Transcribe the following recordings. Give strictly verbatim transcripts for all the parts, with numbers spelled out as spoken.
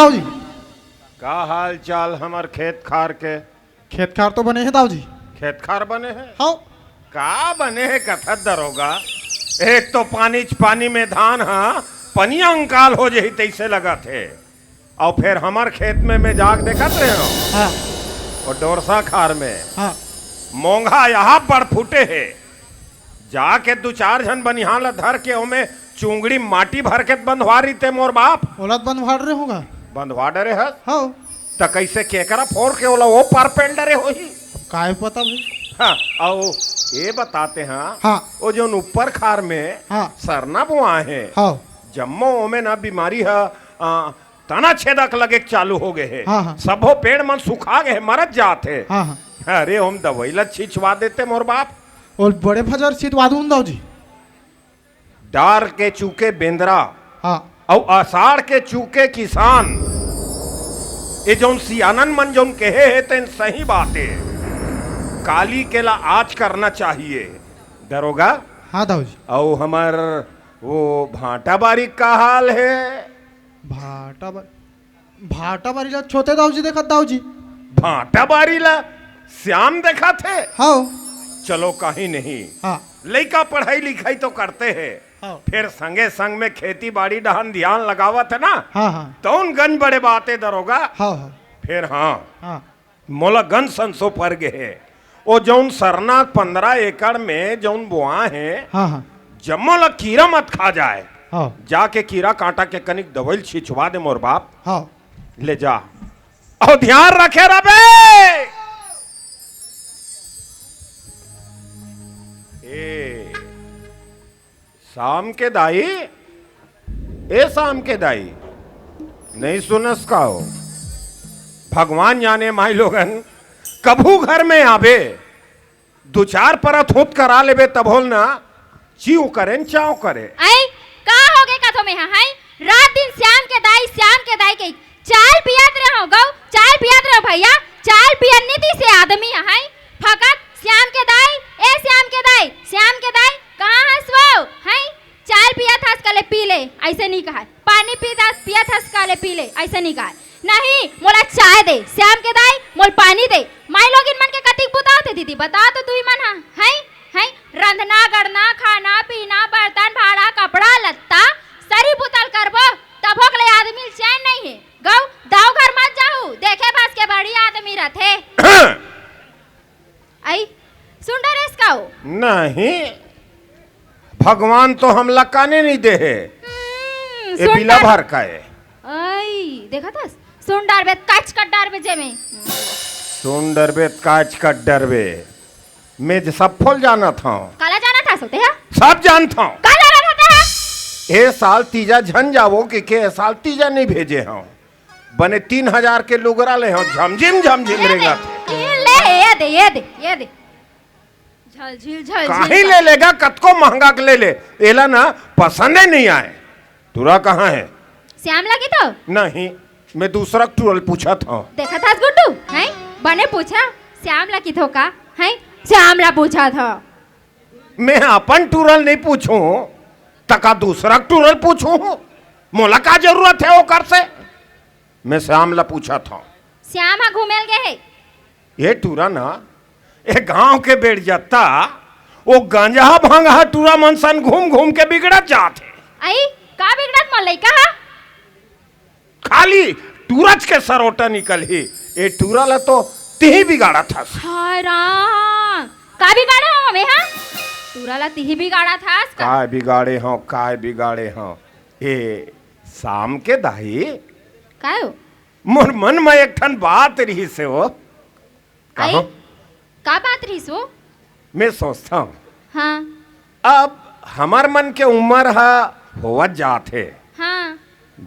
दाऊ जी। का हाल चाल हमर खेत खार के? खेत खार तो बने हे दाऊ जी। खेत खार बने हे? हव। का बने हे कथस दरोगा? एक तो पानीच पानी में धान ह पनिया अंकाल हो जही तइसे लगत हे, अउ फेर हमर खेत में मैं जाके देखत रहेंव, हाँ। वो डोरसा खार में हाँ। मोंघा यहाँ बड़ फूटे हे। जाके दू चार झन बनिहार ल धर के ओमे चुंगड़ी माटी भर के बंधवा रहिते मोर बाप। ओला त बंधवा डरे होगा। बंधवा डरे हस? हाँ। त कइसे केकरा फोर के ओला ओ पार पेल डरे होही? अब काय पता भाई। हाँ, अउ ये बताते हैं, हाँ। वो जौन ऊपर खार में हाँ। सरना बोआ हे, हाँ। जम्मो ओमे ना बीमारी ह, आ, तना छेदक लगे के चालू हो गए हे। हाँ, हाँ। सबो पेड़ मन सुखा गए हे, मरत जात हे। हाँ, हाँ। अरे, ओम दवई ला छिंचवा देते मोर बाप। अउ बड़े भजर छिंचवा दूं दाऊ जी। डार के चूके बेंदरा हाँ। अउ असाढ़ के चूके किसान। ये जौन सियानन मन जौन कहे हे तेन सही बात हे। काली के ला आज करना चाहिए। दरोगा। हाँ दाऊ जी। अउ हमर वो भांटा बारी का हाल हे? भांटा बारी, भांटा बारी ला छोटे दाऊ जी देखत दाऊ जी। भांटा बारी ला श्याम देखत हे? हाँ। चलो कहीं नहीं। हाँ। लइका पढ़ाई लिखाई तो करते हे। हाँ। फेर संगे संग में खेती बाड़ी डहन ध्यान लगावत हे ना। हाँ, हाँ। तौन गंज बड़े बात हे दरोगा। हाँ, हाँ। फेर हाँ। हाँ। मोला गन संसो पर गे हे। ओ जौन सरना पंद्रह एकड़ में जौन बोआ हे, हाँ, हाँ। जम्मो ला कीरा मत खा जाए। हाँ। जाके कीरा कांटा के कनिक दवई ल छिंचवा दे मोर बाप। हाँ। ले जा। अउ ध्यान रखे रबे। ए, शाम के दाई, ए शाम के दाई, नहीं सुनस का हो? भगवान जाने माई लोगन, कभू घर में आबे, दू चार परत होत करा लेबे, तभोल ना चिव करें, चाव करे। आई, का हो गे कथो में हा, हाय? रात दिन श्याम के दाई, श्याम के दाई के चाल पियत रहो गौ, चाल पियत रहो भैया, चाल पियन नीति से आदमी है। फकत श्याम के दाई, ए श्याम के दाई, श्याम के दाई, कहाँ हस वो? हैं? चाल पियत हस कले पी ले, ऐसे नहीं कहा। पानी पीत हस, पियत हस कले पी ले, ऐसे नहीं कहा। नहीं, मोला चाय दे, श्याम के दाई, मोल पानी दे। माई लोगिन मन के कतिक बुता होथे दीदी, बता तो तू ही मन हा, हैं? हैं? रंधना, गढ़ना, खाना, पीना, बर्तन, भाड़ा, कपड़ा, लत्ता, सरी बुतल करबो, तभोक ले आदमी ल चैन नहीं है। गौ, दाऊ घर मत जाहू, देखे बस के बड़ी आदमी रथे। आई, सुन डरेस का हो? नहीं, भगवान तो हमला काने नहीं दे हे। हम्म, ए सुन बिला डर- भर का ए। आई, देखत हस? सुन डरबे, काच कट डरबे जेमे। सुन डरबे, काच कट डरबे। मैं जे सब फल जानत हूँ। काला जानत हस होते हा? सब जानत हूँ। का जानत होते हा? ए साल तीजा झन जावो के, के ए साल तीजा नहीं भेजे हूँ। बने तीन हजार के लुगरा ले हो, झमझिम झमझिम ये दे, रेंगत। ये ले, ये दे, ये दे, ये दे। झलझिल, झलझिल काहीं कर। ले लेगा, कतको महंगा के ले ले, एला ना पसंदे नहीं आए। टूरा कहाँ है? श्याम लगी तो? नहीं, मैं दूसरा टूरा ल पूछत हूँ। देखत हस गुड्डू, हैं? बने पूछा, श्याम लगी तो का, हैं? श्याम ला पूछत हूँ। मैं अपन टूरा ल नहीं पूछूं, त का दूसरा टूरा ल पूछूं? मोला का जरूरत है ओकर से? मैं श्याम ला पूछत हूँ। श्याम हा घूमे ल गे हे। ये टूरा ना, ए गांव के बेड़जत्ता, वो गंजहा भंगहा टूरा मन सन घूम घूम के बिगड़त जात हे। आई, का बिगड़त मोर लइका हा? खाली टूरच के सरोटा निकलही। ए टूरा ला तो तिही बिगाड़त हस। हाय राम, का बिगाड़े हंव मैं हा? टूरा ला तिही बिगाड़त हस का? काय बिगाड़े हंव, काय बिगाड़े हंव? ए, श्याम के दाई। काय हो? मोर मन म एक ठन बात रिहिस हे वो। आई? कहो। का बात रिहिस वो? मैं सोचत हंव। हाँ। अब हमर मन के उमर ह होवत जात हे। हाँ।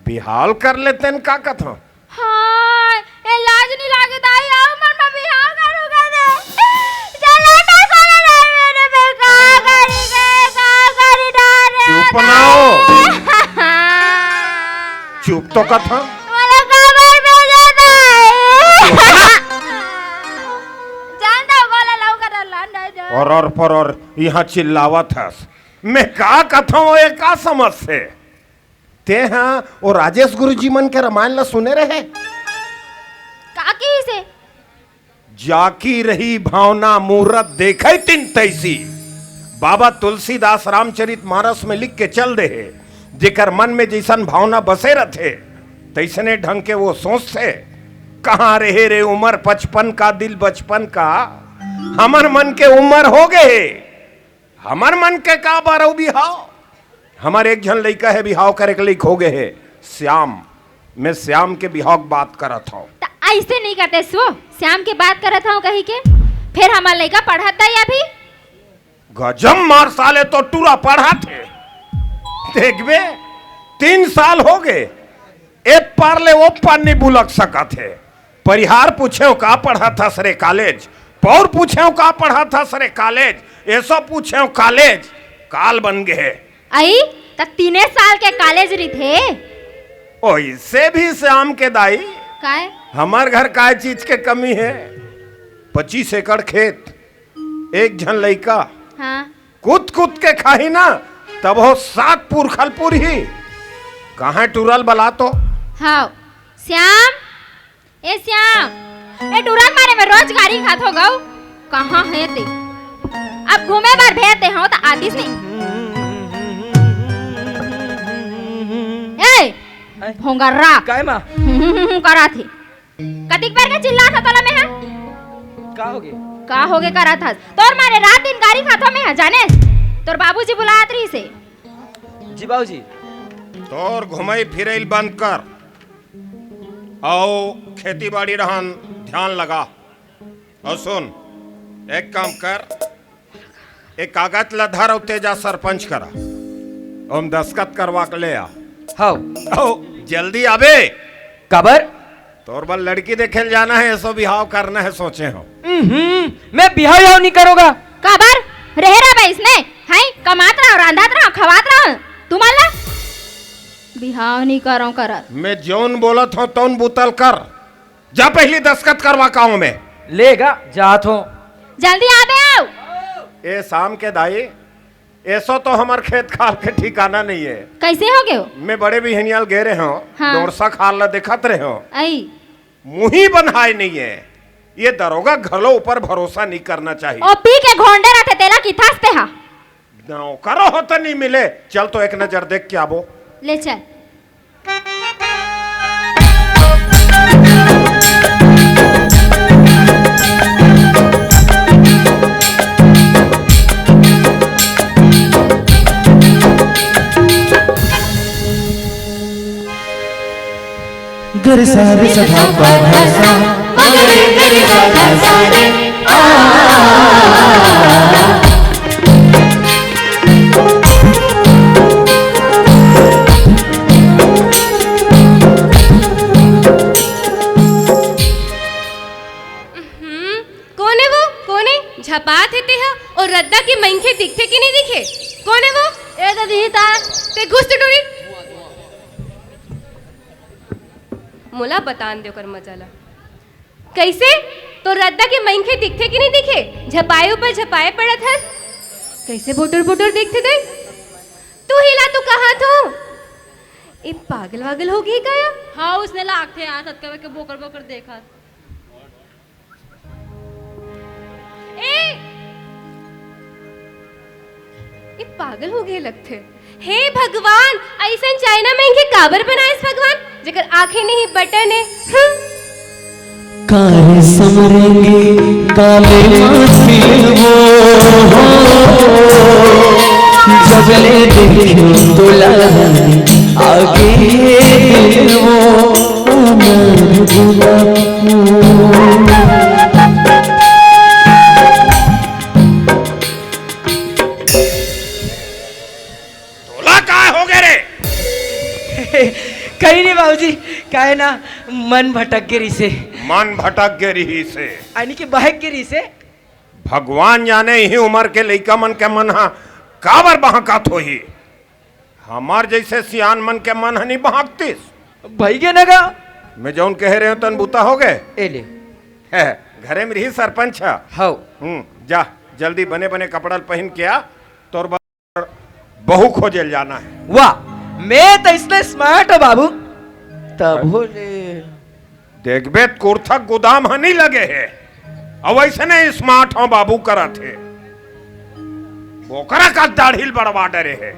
बिहाव कर लेतेन का कथंव? हाय, ए लाज नहीं लागे दाई, अउ मन म बिहाव करूं कथे। चला ना साला दाई, मेरे पे का करी गए, का करी डारे चुप ना हो। चुप तो कथंव। मोला काबर भेजे दाई? जानता हूँ, गोला लाऊ का डर लान डाल दे। और, और, पर, और, यहाँ चिल्लावत हस। मैं का कथंव, ये का समझ से? तें ह ओ राजेश गुरुजी मन के रामायण ल सुने रहे? का कहिसे? जाकी रही भावना, मूरत देखइ तिन तइसी। बाबा तुलसीदास रामचरित मानस में लिख के चल दे हे, जेकर मन में जइसन भावना बसे रथे, तइसने ढंग के वो सोचथे। कहाँ रहे रे उमर पचपन का, दिल बचपन का? हमर मन के उमर हो गे हे। हमर मन के का बर अउ बिहाव? हमर एक झन लइका हे, बिहाव करे के लइक हो गे हे, श्याम। मैं श्याम के बिहाव के बात करत हंव। त अइसे नइ कहितेस वो, श्याम के बात करत हंव कहि के। फेर हमर लइका पढ़त हे अभी। गजब मार साले, तो टूरा पढ़त हे। देखबे, तीन साल हो गे, ए पार ले ओ पार नइ बुलक सकत हे। परिहार पूछेंव, "का पढ़त हस रे कॉलेज?" पौर पूछेंव, "का पढ़त हस रे कॉलेज?" एसो पूछेंव, "कॉलेज?" काल बन गे हे। अई, त तीने साल के कॉलेज रहिथे। ओइसे भी श्याम के दाई, काय? हमर घर काय चीज के कमी हे? पच्चीस एकड़ खेत, एक झन लइका, हाँ। कूद कूद के खाही ना, तभो सात पुरखल पुरही। कहाँ टूरा ल बला तो? हाव, श्याम, ए श्याम, ए टूरा ल मारे में रोज गारी खाथों गऊ। कहाँ हे ते? अब घूमे बर भेज दे हंव त आतिस नहीं। ए, भोंगर्रा। काय माँ? करत हे। कतिक बेर के चिल्लात हंव तोला मैं हा? का होगे? का होगे करत हस? तोर मारे रात दिन गारी खाथों मैं हा, जानेस? तोर बाबूजी बुलात रहिसे। जी बाबूजी। तोर घुमई फिरई ल बंद कर, अउ खेती बाड़ी डहन ध्यान लगा। अउ सुन, एक काम कर, ए कागज ल धर अउ तें जा सरपंच करा, ओम दस्खत करवा के ले आ। हव। अउ जल्दी आबे। काबर? तोर बर लड़की देखे ल जाना हे, एसो बिहाव करना हे सोचे हंव। हम्म, मैं बिहाव याव नइ करों गा। काबर? रहे रह बइसने, हई कमात रहा, रांधत रहा, खवात रहा, तुमन ला बिहाव नइ करों करत। मैं जौन बोलत हंव तौन बुता ल कर। जा पहिली दस्खत करवा के आंव मैं। ले गा, जात हंव। जल्दी आबे अउ। ए श्याम के दाई, एसो तो हमर खेत खार के ठिकाना नइ हे। कइसे होगे हो? मैं बड़े बिहनिया ल गे रहेंव, हाँ। डोरसा खार ल देखत रहेंव। अई। मुही बन्हाय नइ हे। ये दरोगा घलो ऊपर भरोसा नइ करना चाहिए। ओ पी के घोंडे रथे, तेला किथस तेहा। नौकरो हो त नइ मिले। चल तो एक नजर देख के आबो। ले चल। गर सा रे सा धा पा धा सा, मा गा रे गा रे सा धा सा रे, आ। हम्म, कोन ए वो? कोन ए? झपात हे तेहा? अउ रद्दा के मनखे दिखथे कि नइ दिखे? कोन ए वो? ए दे दिही ता। तें घुस तो टूरी। मोला बतान दे ओकर मजा ला। कइसे? तोर रद्दा के मनखे दिखथे कि नइ दिखे? झपाए ऊपर झपाए पड़त हस। कइसे बोटर बोटर देखथे ते? तू ही ला तो कहत हंव। ए पागल वागल हो गे का या? हाँ, ओइसने लागथे यार, सतका के बोकर बोकर देखत। ए, ए पागल हो गे लगथे। हे भगवान, अइसन चाइना में इनके काबर बनाइस भगवान, जेकर आंखें नहीं बटन है। हम्म। कारे समरेंगे काले माथे वो, जब ले देखो दुल्हन आगे वो, उमर बुढ़ापो। तोला काय हो गे रे? कहीं नहीं बाबूजी, काय ना, मन भटक गे रिहिसे। मन भटक गे रिहिसे। यानी कि बहक गे रिहिसे। भगवान जाने इही उमर के लइका मन के मन ह काबर बहकत होही। हमर जइसे सियान मन के मन ह नइ बहकतिस। भई गे न गा। मैं जौन कहे रहेंव तन बुता हो गे। ए ले। हे, घरे में रिहिस सरपंच ह। हव। हम्म, जा, जल्दी बने बने कपड़ा ल पहिन के आ, तोर बर बहू खोजे ल जाना हे। वाह, मैं तो इसने स्मार्ट हो बाबू। तभो ले। देखबे त कुर्थक गोदाम ह नहीं लगे हे, अउ अइसने स्मार्ट हो बाबू करत हे। बोकरा का दाढ़ी ल बड़वा डरे हे,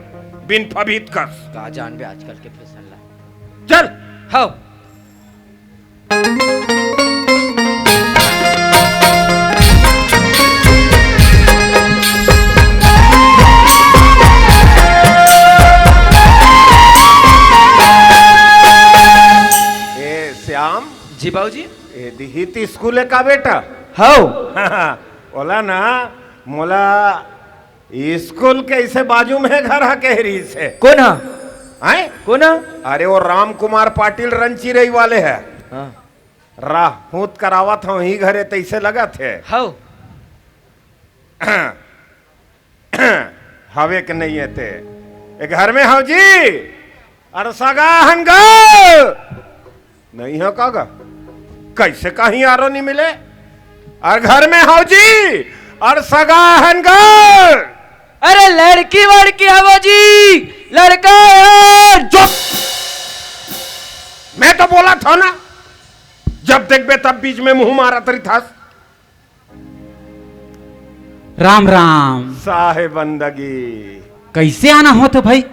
बिन फबीत कस। का जानबे आजकल के फैशन ला। चल। हव। ए श्याम। जी बाबूजी। ए दिहित स्कूल हे का बेटा? हव। ओला ना, मोला स्कूल के इसे बाजू में घर ह कह रहिस हे। कोन ह? हैं? कोन ह? अरे वो राम कुमार पाटिल रनचिरई वाले हे। हाँ। राहूत करावत हव ही घरे तइसे लगत हे। हव। हवे के नहीं हे ते। ए घर में हव जी? अरे सगा हन ग। नहीं हो का गा? कइसे कहीं आरो नहीं मिले? अरे घर में हव जी? अरे सगा हन ग। अरे लड़की वड़की हवो जी, लड़का यार। चुप। मैं तो बोलत हव ना, जब देखबे तब बीच में मुंह मारत रहिथस। राम राम। साहेब बंदगी। कइसे आना होत हे भाई?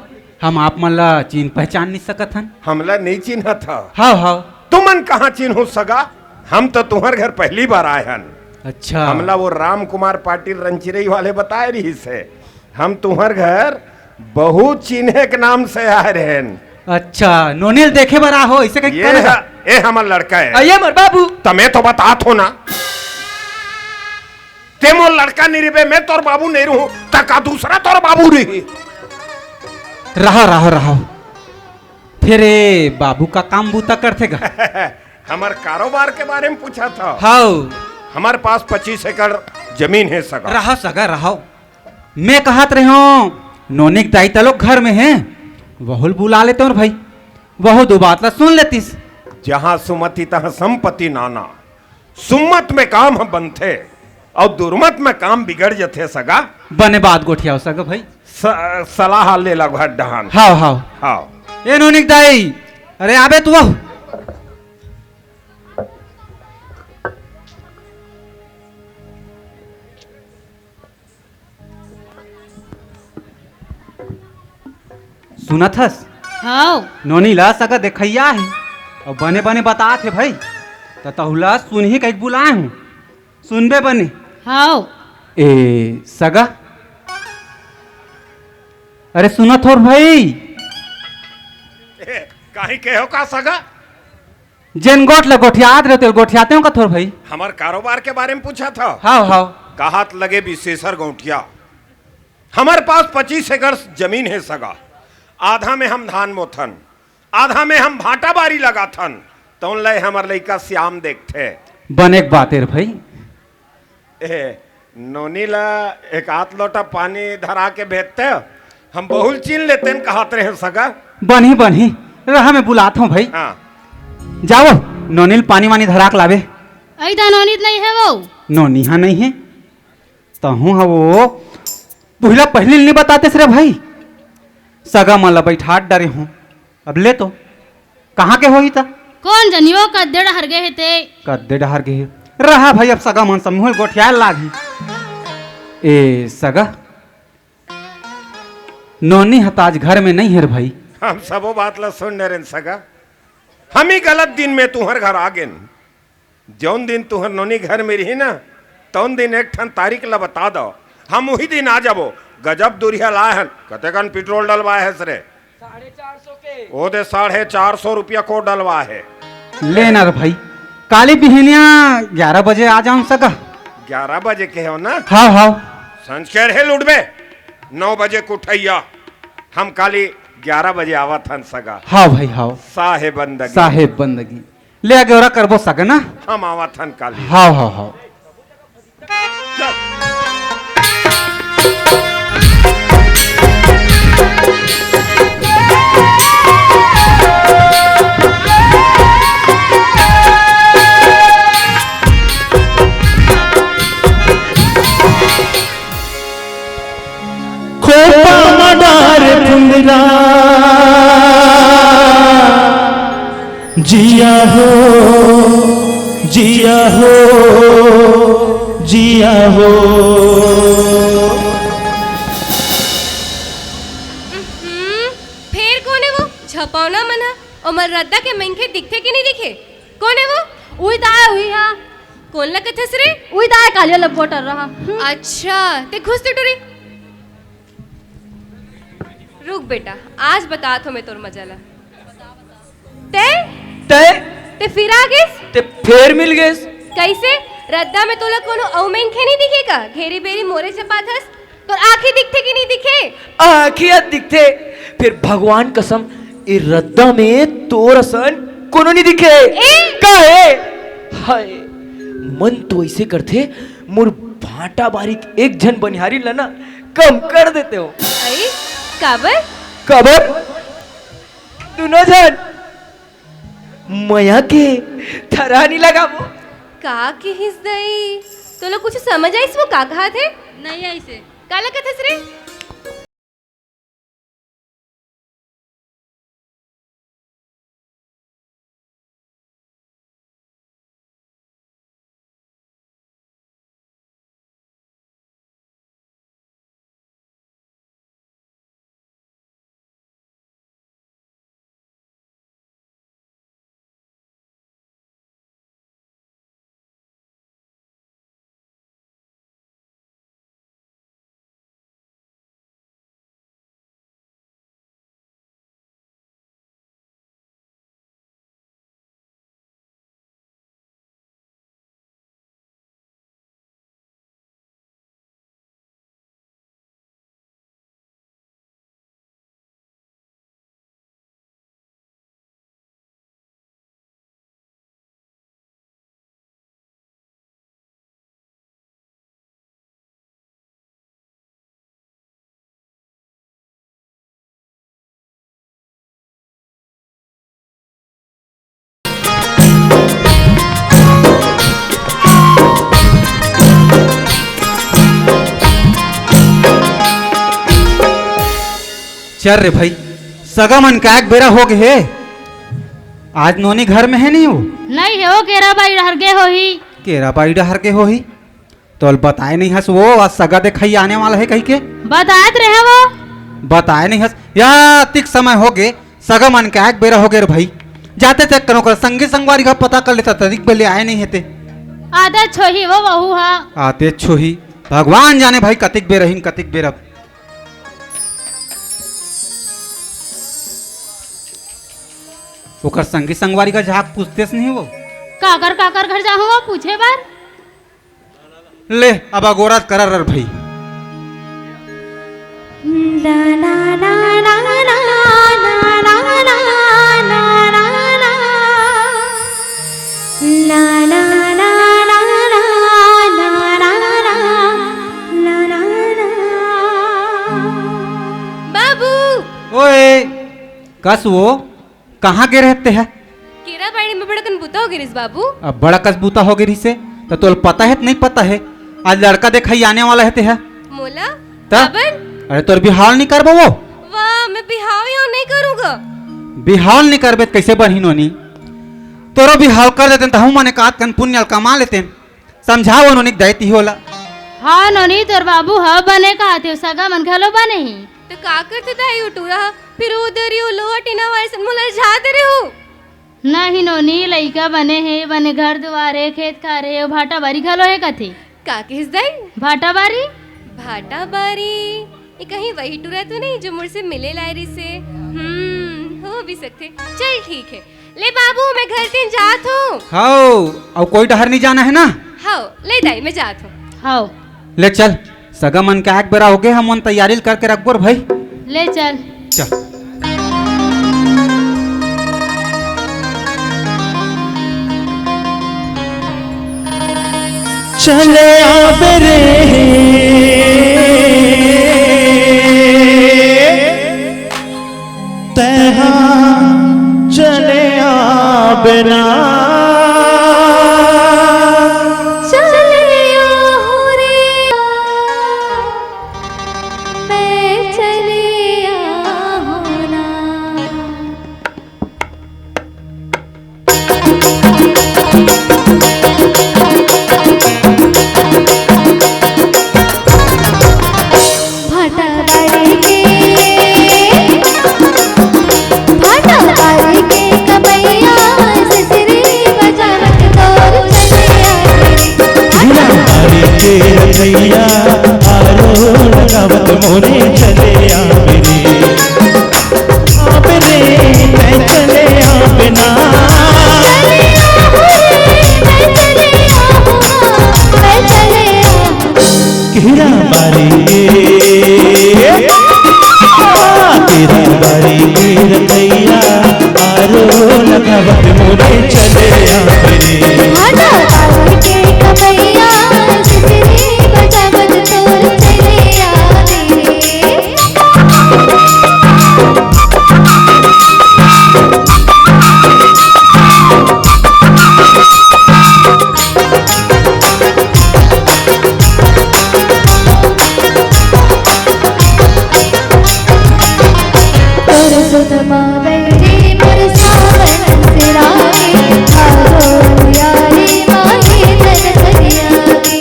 हम आप मन ला चिन्ह पहचान नहीं सकत हन। हमला नहीं चिन्हत हव? हव, हव। तुमन कहाँ चिन्हू सगा? हम तो तुम्हर घर पहली बार आए हन। अच्छा। हमला वो राम कुमार पाटिल रनचिरई वाले बताए रहिस हे। हम तुम्हर घर बहुत चिन्हे के नाम से आए रहेन। अच्छा, नोनी ल देखे बर आहो, अइसे कहिके ये कहना हे, चाह- ए हमर लड़का हे। अउ ये मोर बाबू। त मैं तो बतात हव ना। ते मोर लड़का नहीं रहिबे, मैं तोर बाबू नहीं रहूं, त का दूसरा तोर बाबू रही? रहा, रहा, रहा। फेर ए बाबू का काम बूता करथे गा? हमर कारोबार के बारे में पूछत हव? हव। हमर पास पच्चीस एकड़ जमीन हे सगा। रहा सगा, रहा। मैं कहत रहेंव, नोनी के दाई तलोक घर में हे, वहू ल बुला लेतेंव रे भाई, वहू दू बात ला सुन लेतिस। जहाँ सुमति तहाँ संपत्ति नाना, सुमत में काम ह बनथे अउ दुरमत में काम बिगड़ जथे सगा। बने बात गोठियाव सगा भाई। स-, सलाह ले ला घर डहान। हव, हव। हव। ए नोनी के दाई, अरे आबे तो। सुनत हस? हव। नोनी ला सगा देखइया हे, अउ बने बने बतात हे भाई, त तहू ला सुनही कहिके बुलाए हंव। सुनबे बने? हव। ए सगा, अरे सुनत हव रे भाई? ए, काहीं कहे हव का सगा? जेन गोठ ल गोठियात रहे, तेल गोठियाते हंव कथोर भाई। हमर कारोबार के बारे में पूछत हव? हव, हव। कहत लगे बिसेसर गौंटिया। हमर पास पच्चीस एकड़ जमीन हे सगा। आधा में हम धान बोथन, आधा में हम भांटा बारी लगाथन। तउन लय हमर लइका श्याम देखथे। बने के बात हे रे भाई। ए, नोनी ला एक आध लोटा पानी धरा के भेजते, हम बहू ल चिन्ह लेतेन कहत रहेन सगा। बनही, बनही, रहा मैं बुलात हंव भाई। हाँ। जावव, नोनी ल पानी वानी धरा के लाबे। अई दा नोनी त नहीं हे वो। नोनी हा नहीं हे, तहूँ हा वो पहिला पहिली ल नहीं बतातेस रे भाई। सगा मन ला बइठात डरे हंव। अब ले तो, कहाँ के होही त? कोन जनी वो, कद्दे डहर गे हे ते। कद्दे डहर गे हे। रहा भाई, अब सगा मन समूह गोठियाए लागही। ए सगा, नोनी ह त आज घर में नहीं हे रे भाई। हम सबो बात ला सुन डरेन सगा। हम ही गलत दिन में तुंहर घर आ गेन। जउन दिन तुंहर नोनी घर में रही ना, तउन दिन एक ठन तारीख ला बता दव, हम उही दिन आ जाबो। गजब दुरिहा लाए हन। कतेकन पेट्रोल डलवाए हस रे? साढ़े चार सौ के। ओ दे, साढ़े चार सौ रुपया को डलवाए हे। ले ना रे भाई, काली बिहनिया ग्यारह बजे आ जाहूं सगा। ग्यारह बजे के हो ना? हव, हव। संझ के रे लुटबे, नौ बजे के उठइया। हम काली ग्यारह बजे आवत हन सगा। हव भाई, हव। साहेब बंदगी। साहेब बंदगी। ले आगे ओरा करबो सगा ना। हम आवत हन काली। हव, हव, हव। खोपा म डारे फुंदरा, जिया हो, जिया हो, जिया हो। हम्म, फेर कोन हे वो झपौना मन ह? ओमन रद्दा के मनखे दिखथे कि नइ दिखे? कोन हे वो? उही ताय, उही हा। कोन ला कथस रे? उही ताय, कालिया लबोटर रहा। हम्म। अच्छा, ते घुस तो टुरी। रुक बेटा, आज बतात हों मैं तोर मजा ला। ते? ते? ते फिर आ गेस? ते फेर मिल गेस। कइसे? रद्दा में तोला कोनो अउ मनखे नइ दिखे का? घेरी बेरी मोरे झपाथस? तोर आँखी दिखथे कि नइ दिखे? आँखी ह दिखथे, फेर भगवान कसम, ए रद्दा में तोर असन कोनो नइ दिखे। ए? काहे? हाय, मन तो अइसे करथे, मोर भांटा बारी के एक झन बनिहारिन ला ना कम कर देतेंव। अई, काबर? काबर? दूनों झन मया के थरहा नइ लगाबो। का किहिस दई? तोला कुछ समझ आइस वो का कहत हे? नइ आइस हे। काला कथस रे? चल रे भाई, सगा मन के आए के बेरा हो गे हे। आज नोनी घर में हे नइ वो? नइ हे वो, केरा बाई डहर गे होही। केरा बाई डहर गे होही? तोला बताए नइ हस वो, आज सगा देखइया आने वाला हे कहिके? बताए त रेहे वो। बताए नइ हस? या अतिक समय हो गे, सगा मन के आए के बेरा हो गे रे भाई। जाते ते कनो कर संगी संगवारी का पता कर लेता, तनिक बेर ले आए नइ हे ते। आतेच होही वो बहू हा। आतेच होही। भगवान जाने भाई कतिक बेर रहिन, कतिक बेर अब। ओकर संगी संगवारी का जाके पूछतेस नहीं वो। काकर काकर घर जाहूं वो पूछे बर? ले, अब अगोरत करर भाई। बाबू। ओए, कस वो? कहाँ गे रहे तेहा? केरा बाड़ी में बड़कन बुता हो गे रिस बाबू। अब बड़ा कस बुता हो गे रिस हे, त तोला पता हे त नहीं पता हे? आज लड़का देखइया आने वाला हे तेहा। मोला? त? काबर? अरे तोर बिहाव नहीं करबो वो? वाह, मैं बिहाव यहाँ नहीं करूँगा। बिहाव नहीं करबे त कैसे बनही नोनी? तोरो बिहाव कर देतेन त हम मने कात कन पुण्य ल कमा लेतेन। समझाओ नोनी के दाई तिही ओला। हाँ नोनी, तोर बाबू ह बने कहत हे, सगा मन घलो बने ही। त का करथे दाई ओ टूरा ह? फिर ओ दरी ओ लोहा टीना वाले सन मोला रिझा दे रहे हो। नहीं नोनी, लइका बने हे, बने घर दुआर हे, खेत खार हे, ओ भाटा बारी घलो हे कथे। का किहिस दाई? भाटा बारी? भाटा बारी? ये कहीं वही टूरा तो नहीं जो मोर से मिले लाए रिस हे? हम्म, हो भी सकथे। चल ठीक हे। ले बाबू, मैं घर तीन जात हूँ। हव, अउ कोई डहर नहीं जाना हे ना? हव, ले दाई, मैं जात हूँ। हव। ले चल, सगा मन के आए के बेरा हो गे, हमन तैयारी ल करके रखबो रे भाई। ले चल। चल। चले आबे रे, तेहा चले आबे ना। चले आ हो रे, मैं चले आ हो ना। के रचैया, आरो लगावत मोरे चले आवे रे। आवे रे, तैं चले आवे ना। चले आवे रे, तैं चले आवे ना, तैं चले आवे। केरा बारी के, केरा बारी के रचैया, आरो लगावत मोरे चले आवे रे। भाटा बारी के कमैया, सिसरी बजावत तोर चले आवे रे। तोर सुतमा बैरी मोर सावन सिरागे, आगो यारी माही तन करिया गे।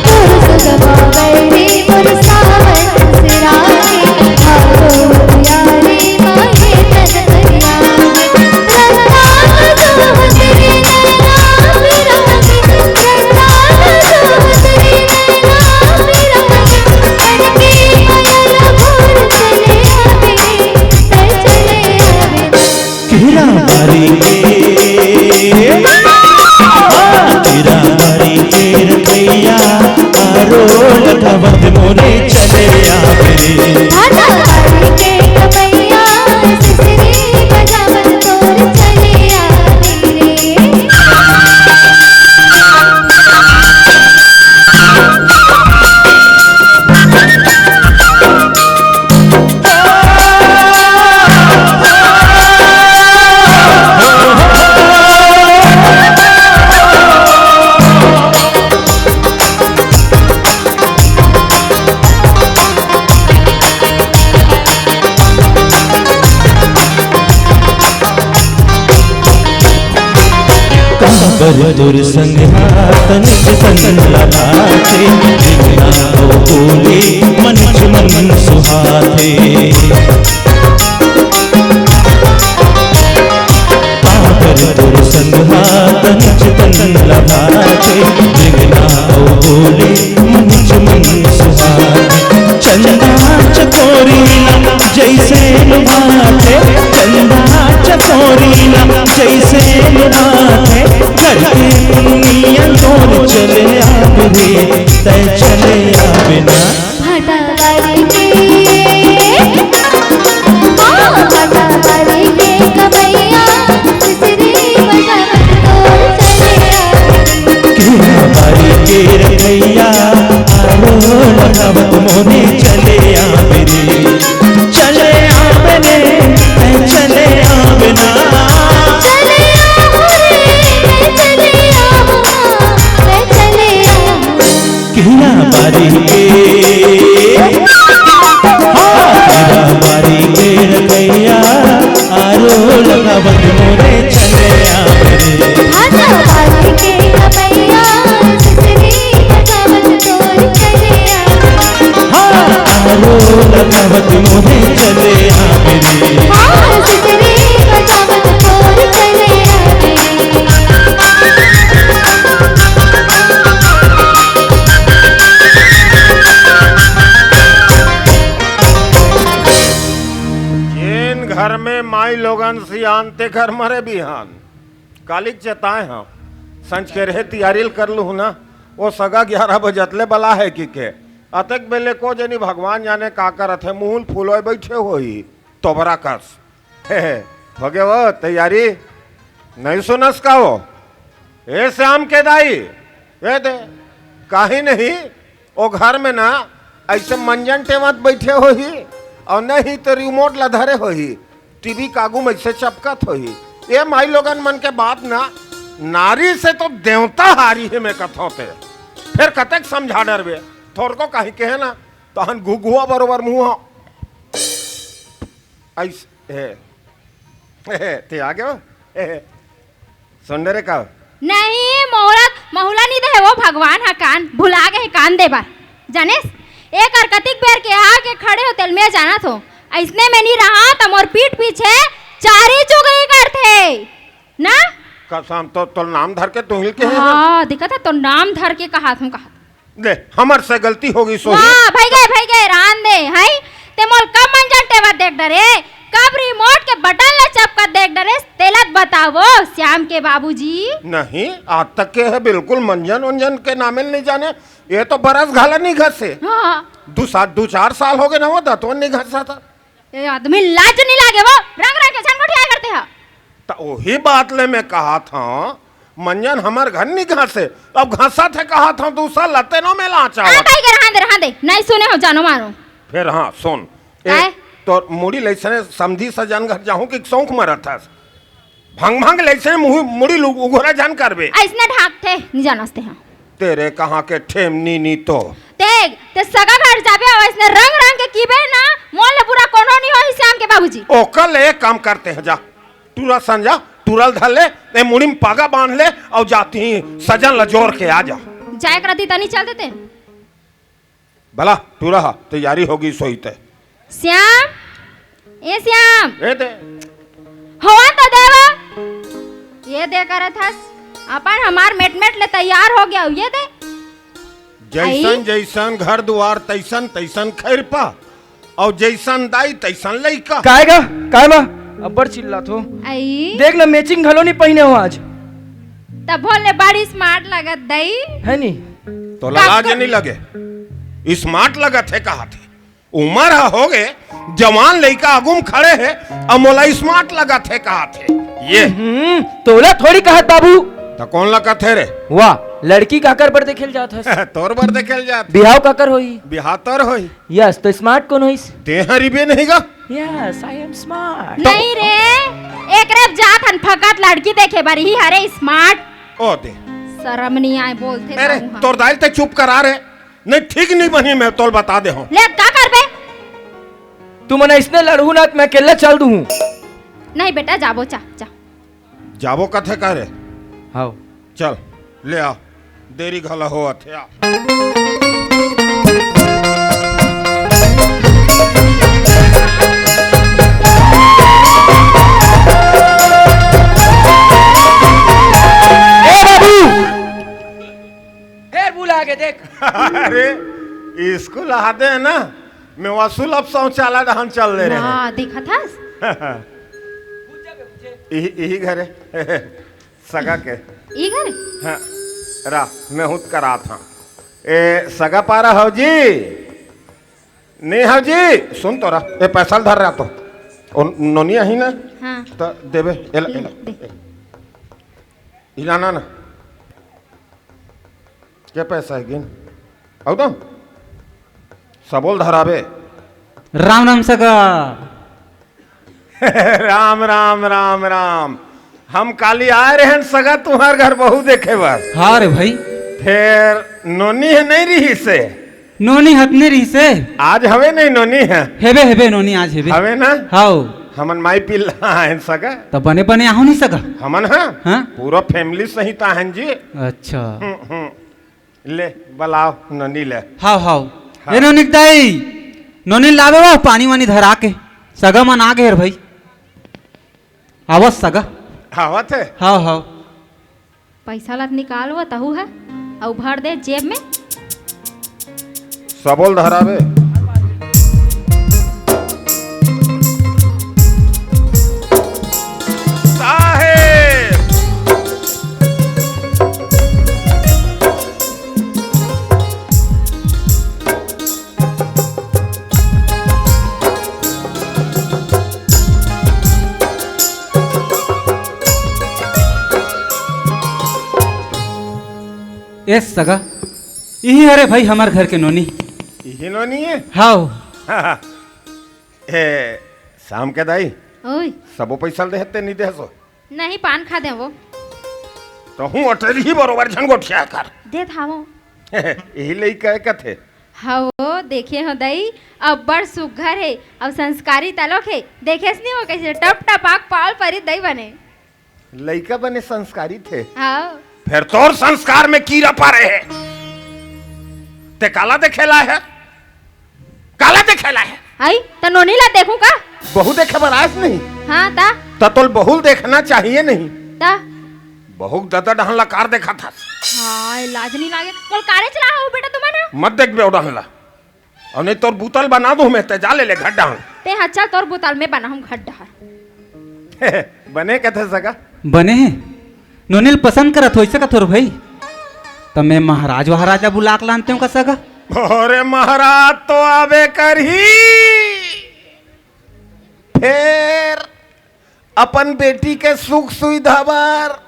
तोर सुतमा बैरी मोर सावन सिरागे, आगो यारी माही तन करिया गे। केरा बारी के, हाँ, केरा बारी के रचैया, आरो लगावत मोरे चले आवे रे। भाटा बारी के कमैया, सिसरी बजावत तोर चले आवे रे। काबर तोर संग हाथ निज तन ला बाचे, बिना ओ बोले मन च मन सुहाथे। काबर तोर संग हाथ निज तन ला बाचे, बिना ओ बोले मन च मन सुहाथे। चंदा चकोरी ला जैसे लुभाथे, चंदा चकोरी ला जैसे लुभाथे, करके दुनिया तोर चले आवे रे, तैं चले आवे ना। भाटा बारी के, हाँ, भाटा बारी के कमैया, सिसरी बजावत तोर चले आवे। केरा बारी के रचैया, आरो लगावत मोरे चले आवे रे। चले आवे रे, तैं चले आवे ना। चले आवे रे, तैं चले आवे ना, तैं चले आवे। केरा बारी के, हाँ, केरा बारी के रचैया, आरो लगावत मोरे चले आवे रे। भाटा बारी के कमैया, सिसरी बजावत तोर चले आवे। हाँ, आरो लगावत मोरे चले आवे रे। हाँ, सिसरी बजावत तोर चले आवे। जेन घर में माई लोगन सियान ते घर मरे बिहान। कालिक चेताए हंव, संझ के रेहे तियारी ल कर लूहू ना, ओ सगा ग्यारह बजत ले बला हे कि के। अतेक बेले को जनी भगवान जाने का करत हे, मुंह ल फुलोय बइठे होही, तोबरा कस। हे, हे, होगे वो तैयारी? नहीं सुनस का वो? ए श्याम के दाई, ए दे, काहीं नहीं, ओ घर में ना अइसे मंजन टेवत बइठे होही, अउ नहीं तो रिमोट ला धरे होही, टीवी के आगू में अइसे चपकत होही। ए माई लोगन मन के बात ना, नारी से तो देवता हारी हे, मैं कथौं ते। फेर कतेक समझा डरबे, थोरको काहीं कहे ना, तहन घुघुआ बरोबर मुंह अइस-, हे। हे, हे, ते आ गयो? हे, हे। सुन रे का? नहीं, मोहरा, महुला नी दे हे वो भगवान हा कान, भुला गए हे कान दे बर। जानेस? एक अर कतिक बेर के आ के खड़े हो, तेल में जानत हो। अइसने में नी रहा, त मोर पीठ पीछे चारी चुगली करथे। ना? कसम, तो, तो नाम धर के तुही ल केहे हँव। हाँ, देखा था, तो नाम धर के कहा था, कहा था। ले, हमर से गलती हो गई, सोही। वाह, भई गे, भई गे, रहन दे, हई? ते मोला कब मंजन टेवत देख डरे? कब remote के button ला चपकत देख डरे? तेला त बतावो, श्याम के बाबूजी। नहीं, आज तक के हे बिल्कुल मंजन उंजन के नामे ल नहीं जाने। ये तो बरस घला नहीं घसे। हाँ। दू सा-, दू चार साल हो गे ना वो दतवन नहीं घसा था। ए आदमी, लाज नहीं लागे वो? रंग रंग के झन गोठियाए करते हा। त ओही बात ले मैं कहा था, मंजन हमर घर नहीं घसे, अब घसा थे कहा था, दूसरा लते नो में लाचा आ, आवत। भाई के रहन दे, रहन दे, नहीं सुने हो, जानो मारो। फिर हाँ, सुन, ए, काय? तोर मुड़ी लइसने समधी सजन घर जाहूँ कि शौक मरत हस? भंग भंग लइसने मुही-, मुड़ी लु-, उघोरा जान करबे। अइसने ढाकथे, नहीं जानस ते हा। तेरे कहाँ के ठेमनी नी तो। देख, ते सगा घर जाबे, अउ अइसने रंग रंग के कीबे ना, मोल ले बुरा कोनो नहीं होही श्याम के बाबूजी। ओकर ले एक काम करते हैं, जा, टूरा सन जा, टूरा ल धर ले, ए मुड़ी में पागा बांध ले, अउ जाती ही सजन ल जोर के आ जा। जाए करती तनी चल देते। भला टूरा हा, तैयारी होगी सोई ते। श्याम, ए श्याम। ए दे। होवा तो देवा। ये दे करत हस, अपन हमार मेट मेट ले तैयार हो गया, ये दे। जैसन आई? जैसन घर दुआर, तैसन तैसन खैरपा, अउ जैसन दाई, तैसन लइका। काय गा? काय माँ? अब्बड़ चिल्लात हो। आई? देख ना, matching घलो नहीं पहिने हो आज। तभो ले बड़ी smart लगत दई। है नी? तोला लाज नहीं लगे? Smart लगत हे, कहा थे। उमर ह होगे, जवान लइका आगू म खड़े हे, अउ मोला smart लगत हे, कहा थे। ये। हम्म, तोला थोड़ी कहत बाबू। त कोन ला कथे रे? वाह, लड़की काकर बर देखे ल जात हस? तोर बर देखे ल जात। बिहाव काकर होही? बिहाव तोर होही। Yes, तो smart कोन होइस? तें ह रिबे नहीं गा। Yes, I am smart। नहीं रे, एकरे जात हन फकत लड़की देखे बर, इही हरे smart। ओ दे। शरम नहीं आए बोलथे अरे, तहूँ ह। तोर दाई ल ते चुप करा रे। नहीं, ठीक नहीं बनी, मैं तोल बता दे हूँ। ले, अब का करबे? तुमन अइसने लड़हू ना, त मैं अकेल्ला चल दूहूँ। नहीं बेटा, जाबो, जा, जा। जाबो कथे का रे? हाव। चल, ले आ। देरी घला होवत हे, आ। ए बाबू! फेर भुला गे, देख। अरे, स्कूल आते हैं ना, मैं वसूल अब शौचालय डहन चल दे रहे हैं। वाह, देखत हस? इही, इही घरे। सगा के। ई घरे? हाँ, रा, मैं हुत करात हाँ। ए, सगा पारा हव जी? नहीं हव जी? सुन तो रा, ए, पैसा ल धर रहा तो। ओ, नोनी आही ना? हाँ। त देबे, एला, ले, एला। दे। इलाना ना। के पैसा हे गिन? अउ तो? सबोल धराबे। राम राम सगा। राम, राम, राम, राम। हम काली आए रहेन सगा तुंहर घर बहू देखे बर। हाँ रे भाई। फेर नोनी हे नहीं रहिसे। नोनी हतने रहिसे। आज हवे नहीं नोनी हे? हेबे, हेबे नोनी आज हेबे। हवे ना? हाव। हमन माई पिल्ला आएन सगा। त बने बने आहू नहीं सगा। हमन हाँ? हाँ? पूरा family सहित आएन जी। अच्छा। हम्म, हम्म। ले, बलाव नोनी ले। हाव, हाव। हाँ। ए नोनी के दाई, नोनी लावे वो पानी वानी धरा के। सगा मन आ गे हर भाई। आवत सगा। आवत हे? हाव, हाव। पैसा ला निकाल वो तहू हे, अउ भर दे जेब में। सबोल धराबे। साहेब। ए सगा, इही हरे भाई हमर घर के नोनी। इही नोनी हे? हाव। ए, श्याम के दाई, ओए। सबो पैसा ल देहत ते नी देहसो? नहीं, पान खा दे वो। तहूँ अटेरी ही बरोबर झन गोठिया कर। देत हावो। इही लइका हे कथे। हव, देखे हो दई, अब्बड़ सुग्घर हे, अउ संस्कारी तलोक हे। देखेस नी वो कइसे टप टप आँख पाल परी दई बने। लइका बने संस्कारी थे। हाँ। फेर तोर संस्कार में कीरा परे हे। ते काला देखे ला हे? काला देखे ला हे? आई, त नोनी ला देखूं का? बहू देखे बर आयस नहीं? हाँ, ता? त तोल बहू ल देखना चाहिए नहीं? ता? बहुत ददा डहन ला कार देखत हस। हाय, लाज नहीं लागे। मोल कारे चला हो बेटा तुमन ह? मत देख बे ओ डहन ला। अउ नहीं तोर बुतल बना दूं मैं, ते जा ले ले घर डहन। ते ह चल तोर बुतल मैं बनाहूं घर डहन। बने कथे सगा? बने हे। नोनी ल पसंद करत होइस का तोर भाई? त मैं महाराज वहाराज ला बुला के लानतेंव का सगा? अरे महाराज तो आबे करही। फेर अपन बेटी के सुख सुविधा बर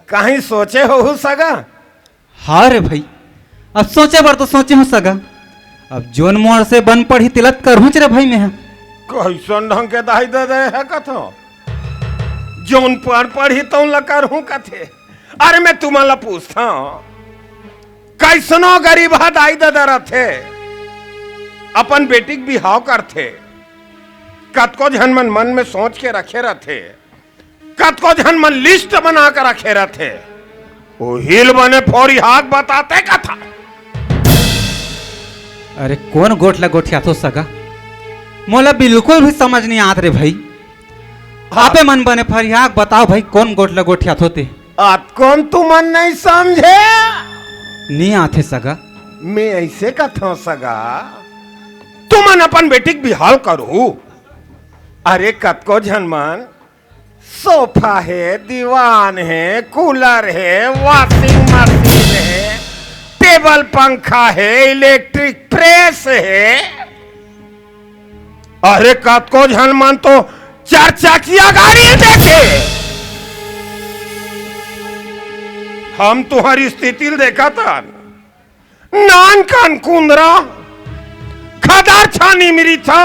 कहीं सोचे होहू सगा? हाँ रे भाई, अब सोचे बर तो सोचे हूँ सगा। अब जोन मोर से बन पड़ही तेला त करहूँच रे भाई मैं ह। कइसन ढंग के दाई ददा हे कथो? जोन बन पड़ही तउन ला करहूँ कथे। अरे मैं तुमन ला पूछथंव, कइसनो गरीब ह दाई ददा रथे, अपन बेटी के बिहाव करथे, कतको झन मन मन में सोच के रखे रथे, कतको झन मन लिस्ट बना के रखे रथे, ओही ल बने फरिहा के बताते कथा। अरे कोन गोठ ला गोठियाथो सगा? मोला बिल्कुल भी समझ नहीं आत रे भाई। हाँ। आपे मन बने फरिहा के बताव भाई, कोन गोठ ला गोठियाथो ते? अतकोन तुमन नहीं समझे? नहीं आथे सगा। मैं अइसे कथंव सगा, तुमन अपन बेटी के बिहाव करहू। अरे कतको झन मन सोफा हे, दीवान हे, कूलर हे, वाशिंग मशीन हे, टेबल पंखा हे, इलेक्ट्रिक प्रेस हे। अरे कतको झन मन तो चार चकिया गाड़ी देथे। हम तुंहर स्थिति ल देखत हन, नान कान कुंदरा, खदर छानी मिरी था,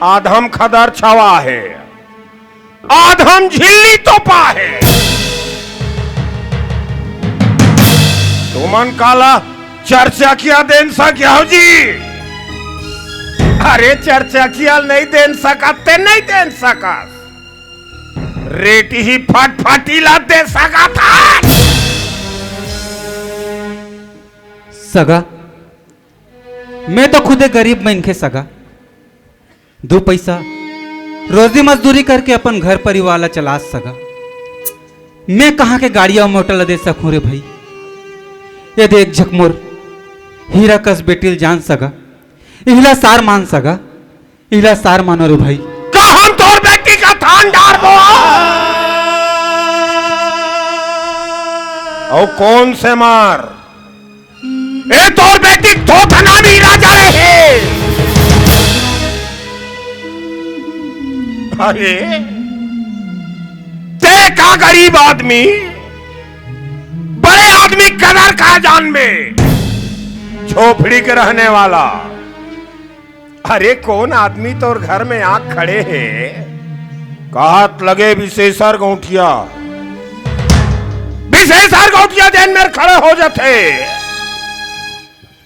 आधम खदर छवा हे, आधम झिल्ली तोपा हे। तुमन काला चरचकिया देन सकिया हो जी? अरे चरचकिया नहीं देन सकत ते नहीं देन सकत, रेटी ही फटफटी ला दे सकत हस। सगा, मैं तो खुदे गरीब मनखे सगा, दू पइसा रोजी मजदूरी करके अपन घर परिवार ला चलात सगा। मैं कहाँ के गाड़ी अउ मोटर ला दे सकहूँ रे भाई? ये देख झकमुर हीरा कस बेटी ल जान सगा, इहला सार मान सगा, इहला सार मानो रे भाई। का हम तोर बेटी का थान डारबो? अउ कोन से मार? ए तोर बेटी थोथना नहीं रह जाए हे। अरे, ते का गरीब आदमी, बड़े आदमी कदर का जानबे, झोपड़ी के रहने वाला। अरे कोन आदमी तोर घर में आके खड़े हे? कहत लगे विशेषर गौंटिया, विशेषर गौंटिया जेन मेर खड़े हो जाथे,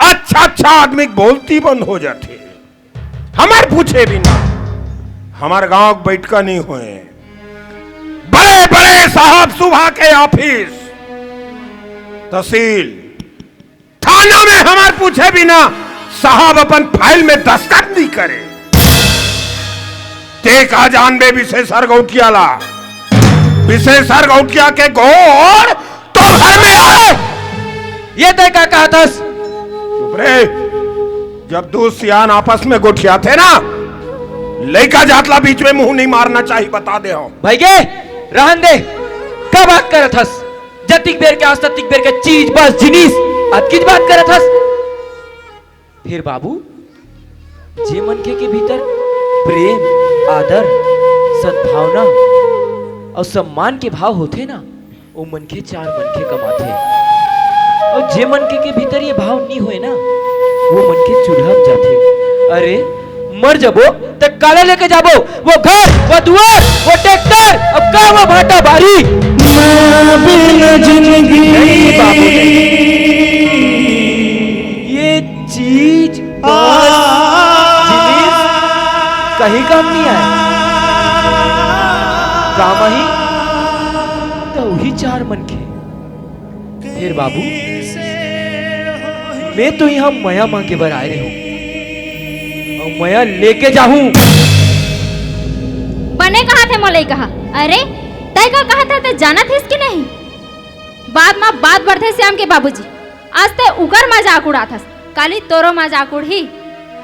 अच्छा अच्छा आदमी के बोलती बंद हो जाथे। हमर पूछे बिना हमर गांव के बैठका नहीं होए। बड़े बड़े साहब सुबह के ऑफिस, तहसील, थाना में हमर पूछे बिना साहब अपन फाइल में दस्तखत नहीं करे। ते का जानबे विशेषर गौटिया ला? विशेषर गौटिया के गोड़ तो घर में आ। ये तय का कहत हस? चुप रे। जब दू सियान आपस में गोठियाथे ना, लइका जात ला बीच में मुंह नहीं मारना चाहिए, बता दे हम। भाई के रहन दे, का बात करत हस? जतिक बेर के आस, ततिक बेर के चीज, बस, जिनिस, अतकीच बात करत हस। फेर बाबू, जे मनखे के भीतर प्रेम, आदर, सद्भावना अउ सम्मान के भाव होथे ना, ओ मनखे चार मनखे कमाथे। अउ जे मनखे के भीतर ये भाव नी होय ना, वो मनखे चूल्हा म जाथे। अरे, मर जबो, त काला लेके जाबो? वो घर, वो दुआर, वो ट्रैक्टर, अब का वो भाटा बारी? माँ बिन जिंदगी नहीं बाबू, नहीं। ये चीज, बस, जिनिस कहीं काम नहीं आय। काम आही, त उही चार मनखे। फेर बाबू, मैं तो इहाँ मया मांगे बर आय रहेंव, अउ मया लेके जाहूं। बने कहत हे मोलई कहा। अरे, त तैं का कहत हस, तैं जानत हस कि नहीं? बात म बात बढ़थे श्याम के बाबूजी। आज तैं उकर मजाक उड़ाथस, काली तोरो मजाक उड़ही।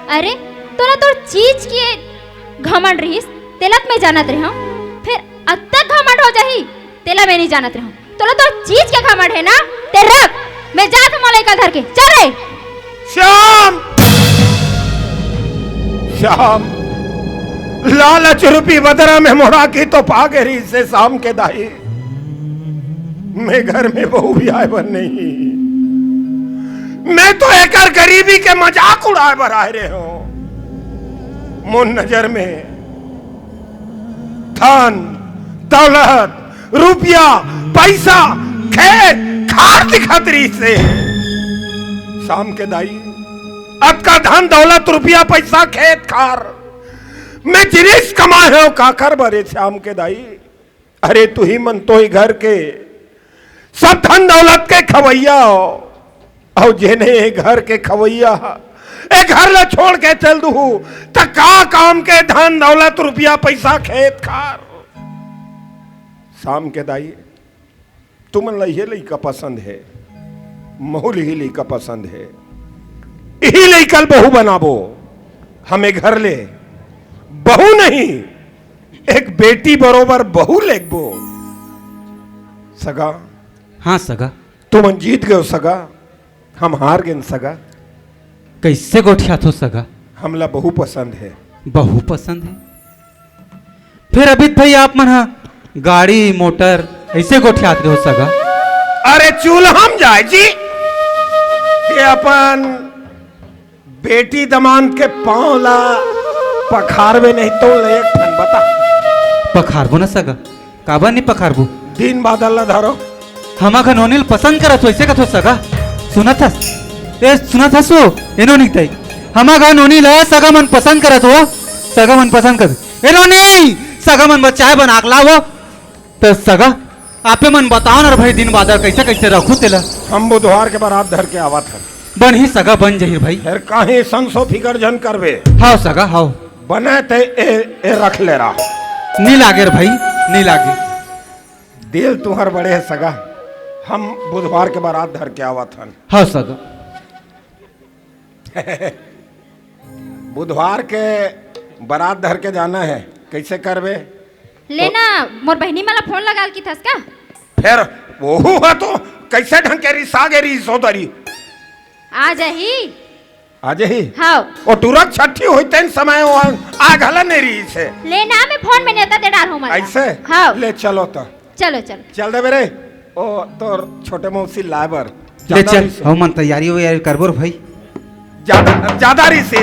अरे, तोला तोर चीज के घमंड रहिस, तेला त मैं जानत रेहेंव, फेर अतका घमंड हो जाही, तेला मैं नइ जानत रेहेंव। तोला तोर चीज के घमंड हे ना, तैं रख, मैं जात हंव मोर लइका ल धर के। चल रे। श्याम, श्याम, लालच रूपी बदरा में मोर आँखी तो पा गे रहिस हे श्याम के दाई। मैं घर में बहू बिहाय बर नहीं, मैं तो एकर गरीबी के मजाक उड़ाय बर आय रेहेंव। मोर नजर में धन, दौलत, रुपया, पैसा, खेत, खार दिखत रहिस हे। श्याम के दाई, अतका धन, दौलत, रुपया, पैसा, खेत, खार, मैं जिनिस कमाय हंव काकर बर ए श्याम के दाई? अरे, तुही मन तो ए घर के सब धन दौलत के खवइया हो, अउ जेने ए घर के खवइया, ए घर ला छोड़ के चल दुहू, त का काम के धन दौलत, रुपया, पैसा, खेत खार? श्याम के दाई, तुमन ला इही लइका पसंद हे, महू ल इही लइका पसंद हे, इही लइका ल बहू बनाबो। हम ए घर ले बहू नहीं, एक बेटी बरोबर बहू लेगबो। सगा। हाँ सगा। तुमन जीत गेव सगा, हम हार गेन सगा। कइसे गोठियाथो सगा? हमला बहू पसंद हे। बहू पसंद हे? फेर अभी त भई आप मन ह गाड़ी मोटर अइसे गोठियात रेहेव सगा। अरे चूल्हा म जाय जी, ये अपन बेटी दमांद के पांव ला पखारबे नहीं तो ले एक ठन बता। पखारबो ना सगा, काबर नहीं पखारबो? दिन बादर ला धरो। हमर घर नोनी ल पसंद करत हो, अइसे कथो सगा। सुनत हस? ए, सुनत हस वो? ए नोनी के दाई। हमर घर नोनी ल सगा मन पसंद करत हो, सगा मन पसंद करत। ए नोनी, सगा मन बर चाय बना के लावो। त सगा, आपे मन बताओ ना रे भई, दिन बादर कइसे कइसे रखू तेला। हम बुधवार के बरात धर के आवत हन। बनही सगा, बन जही रे भई। फेर काहे संसो फिकर झन करबे। हव सगा, हव। बने ते ए, ए रख ले रहा। नी लागे रे भई, नी लागे। दिल तुंहर बड़े हे सगा, हम बुधवार के बरात धर के आवत हन। हव सगा। बुधवार के बरात धर के जाना हे, कइसे करबे? ले तो ना, मोर बहिनी मन ला फोन लगा के कथस का? फेर वहू ह तो कइसे ढंग के रिसा गे रिहिस ओ दरी। आ जाही। आ जाही? हव। ओ टुरा के छट्ठी होही तेन समय ओ आ घला नइ रिहिस हे। ले ना, मैं फोन में नेवता दे डारहूं ओमन ला। अइसे? हव। ले चलो त। चलो, चलो। चल देबे रे। ओ, तोर छोटे मौसी लाए बर। ले जादा चल, रिहिस हे। हमन तैयारी वैयारी करबो रे भई। जादा, जादा रिहिस हे।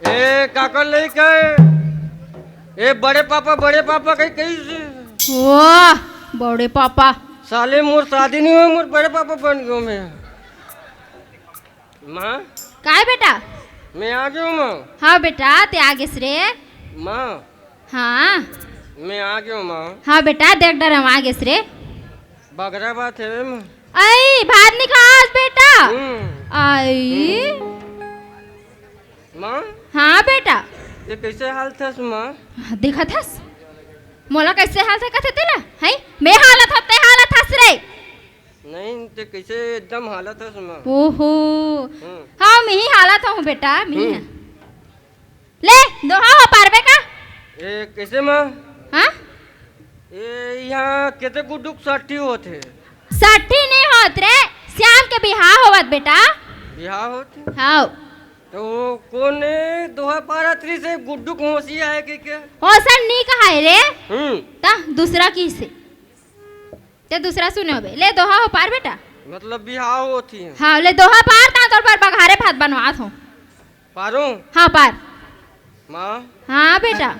ए, काकर लइका ए? ए, बड़े पापा, बड़े पापा कही, कही से? वाह, बड़े पापा। साले, मोर शादी नहीं होय, मोर बड़े पापा बन गयो मैं। माँ? काय बेटा? मैं आ गयो, माँ। हाँ बेटा, ते आ गेस रे। माँ? हाँ। मैं आ गयो, माँ। हाँ बेटा, देख डर, हम आ गेस रे। बगरा बात है बे, माँ। आई, भात नहीं खास बेटा। हम्म। आई। माँ? हाँ बेटा। ये कैसे हालत हस, माँ? देखत हस? मोला कैसे हालत हे कथे तेला? हैं? मैं हालत हव, ते हालत हस रे। नहीं, ते कैसे एकदम हालत हस, माँ? ओहो। हम्म। हाँ, मैं ही हालत हूँ बेटा, मैं ही। हम्म। ले, दोहा हो पारबे का? ए, कैसे, माँ? हाँ? ए, यहाँ केते गुड्डू के साठी होत हे? साठी नहीं होत रे, श्याम के बिहाव होवत बेटा। बिहाव होत हे? हाँ। तो वो कोन ए दोहा पारत रहिस हे गुड्डू के होसी आय के के? होसन नहीं कहा है रे। हम्म। ता दूसरा किहिस हे। ते दूसरा सुने होबे। ले दोहा हो पार बेटा। मतलब बिहाव होत हे? हाँ, ले दोहा पार, ता तोर बर बघारे भात बनवात हूँ। पारो? हाँ, पार। माँ? हाँ, बेटा।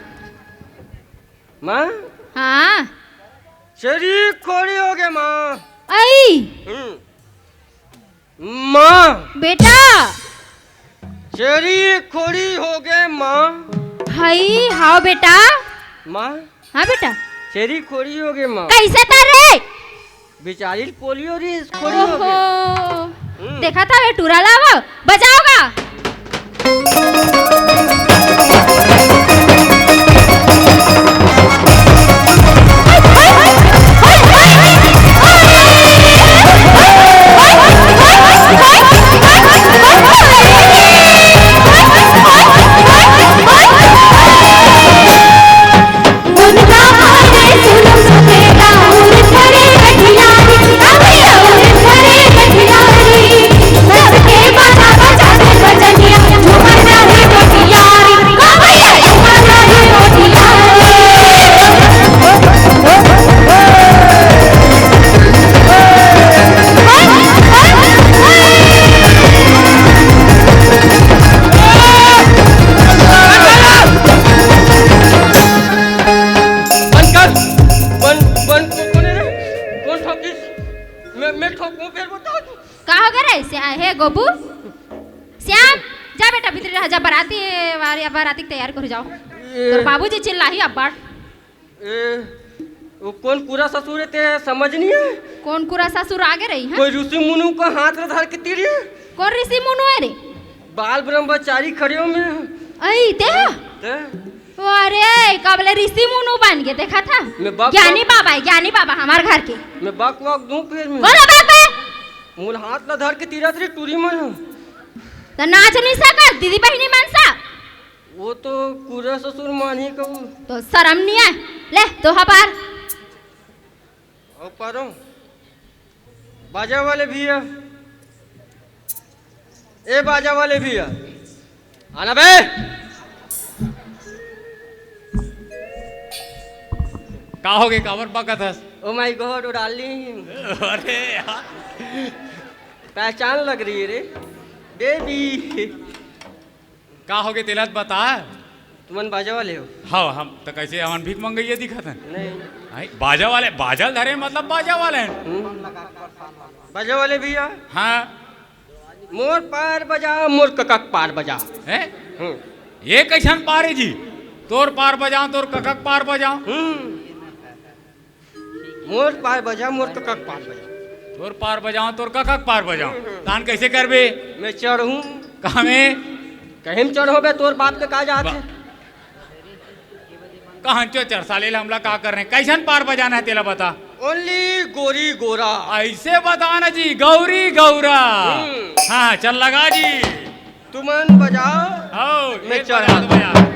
माँ? हाँ। छेरी खोरी हो गे, माँ। आई। हम्म। माँ। बेटा। छेरी खोरी हो गे, माँ। हई, हाँ, बेटा। माँ। हाँ, बेटा। छेरी खोरी हो गे, माँ। कैसे कर रे? बेचारी पोलियो रे, खोरी हो गे। ओहो। हम्म। देखा था वे टूरा लावा, बजाओगा। बंद कर। बंद, बंद, को-, कोन हे रे? कोन ठोकिस? मैं, मैं ठोकूं, फेर बता तू। का हो गे रे? श्या-, हे गोपू, श्याम, जा बेटा भीतरी रह, जा, बराती, बाराती के तैयार कर जाओ। ए। तोर बाबूजी चिल्लाही अब्बड़। ए, वो कोन कूरा ससुर हे ते समझ नहीं हे? कोन कूरा ससुर आगे रही, हाँ? कोई ऋषि मुनु का हाथ ला धर के तिरी हे। कोन ऋषि मुनु हे रे? बाल ब्रह्मचारी खड़े हो मैं। अई, ते हा? ते? अरे, कब ले ऋषि मुनु बन गे, देखा था? मैं बक-, ज्ञानी बक- बाबा हे, ज्ञानी बाबा हमार घर के। मैं बक वक दूं फेर मैं। बोला बक बे। मोला हाथ ला धर के तिरत रे टूरी मन। त नाच नहीं सकत, दीदी बहिनी मन सा। वो तो कूरा ससुर मानही कहू। तो शरम नहीं आय। ले, दोहा पार। अउ पारो। बाजा वाले भैया। ए बाजा वाले भैया। आना बे। का हो गे, काबर बकत हस? Oh my God, ओ darling। अरे यार। पहचान लग रही है रे, baby। का हो गे, तेला त बता। तुमन बाजा वाले हो? हाँ, हम त कैसे, हमन भीख मंगइया दिखत हन? नहीं। नहीं, बाजा वाले, बाजा ल धरे मतलब बाजा वाले हन। हम्म। बाजा वाले भैया। हाँ। मोर पार बजा, मोर कका के पार बजा। हैं? हम्म। ये कैसन पार हे जी? तोर पार बजाओ, तोर कका के पार बजाओ। हम्म। मोर पार बजा, मोर कका के पार बजा। तोर पार बजाओ, तोर कका के पार बजाओ। हम्म, हम्म। तान कैसे करबे? मैं चढ़हूं। कहाँ में? कहीं में चढ़ो बे, तोर बाप के का जात हे? बा-, कहाँ चो चढ़ साले, हमला का करना हे? कैसन पार बजाना हे तेला बता। Only गोरी गोरा। ऐसे बता ना जी, गौरी गौरा। हम्म। हाँ, चल लगा जी। तुमन बजाओ, आओ, मैं एक चढ़ बार आओ, बजा।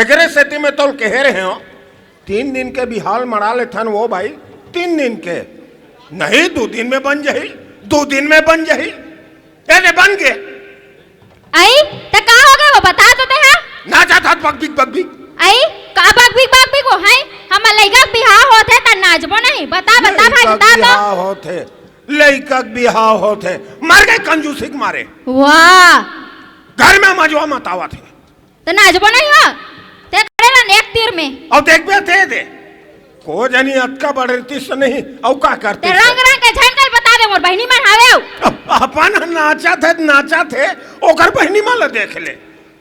एकरे सेती मैं तोल कहे रहे हो, तीन दिन के बिहाव मड़ा लेथन वो भाई, तीन दिन के। नहीं, दू दिन में बन जाही, दू दिन में बन जाही। ए दे, बन गे। आई, त का हो गे वो, बता तो दे हा। नाचत हस बकबिक बकबिक। आई, का बकबिक बकबिक वो है? हमर लइका के बिहाव होथे त नाचबो नहीं। बता, बता भाई, लइका के बता तो। बिहाव होथे, लइका के बिहाव होथे। मर गे कंजूसी के मारे। वाह। घर में मजवा मत आवत हे। त नाचबो नहीं हो, ते खड़े रह एक तीर में। अउ देखबे ते दे, को जनी अतका बढ़ती से नहीं, अउ का करती ते से? रंग रंग के झन कल बता दे, मोर बहिनी मन हावे अउ। अपन नाचत हे, नाचत हे, ओकर बहिनी मन ला देख ले,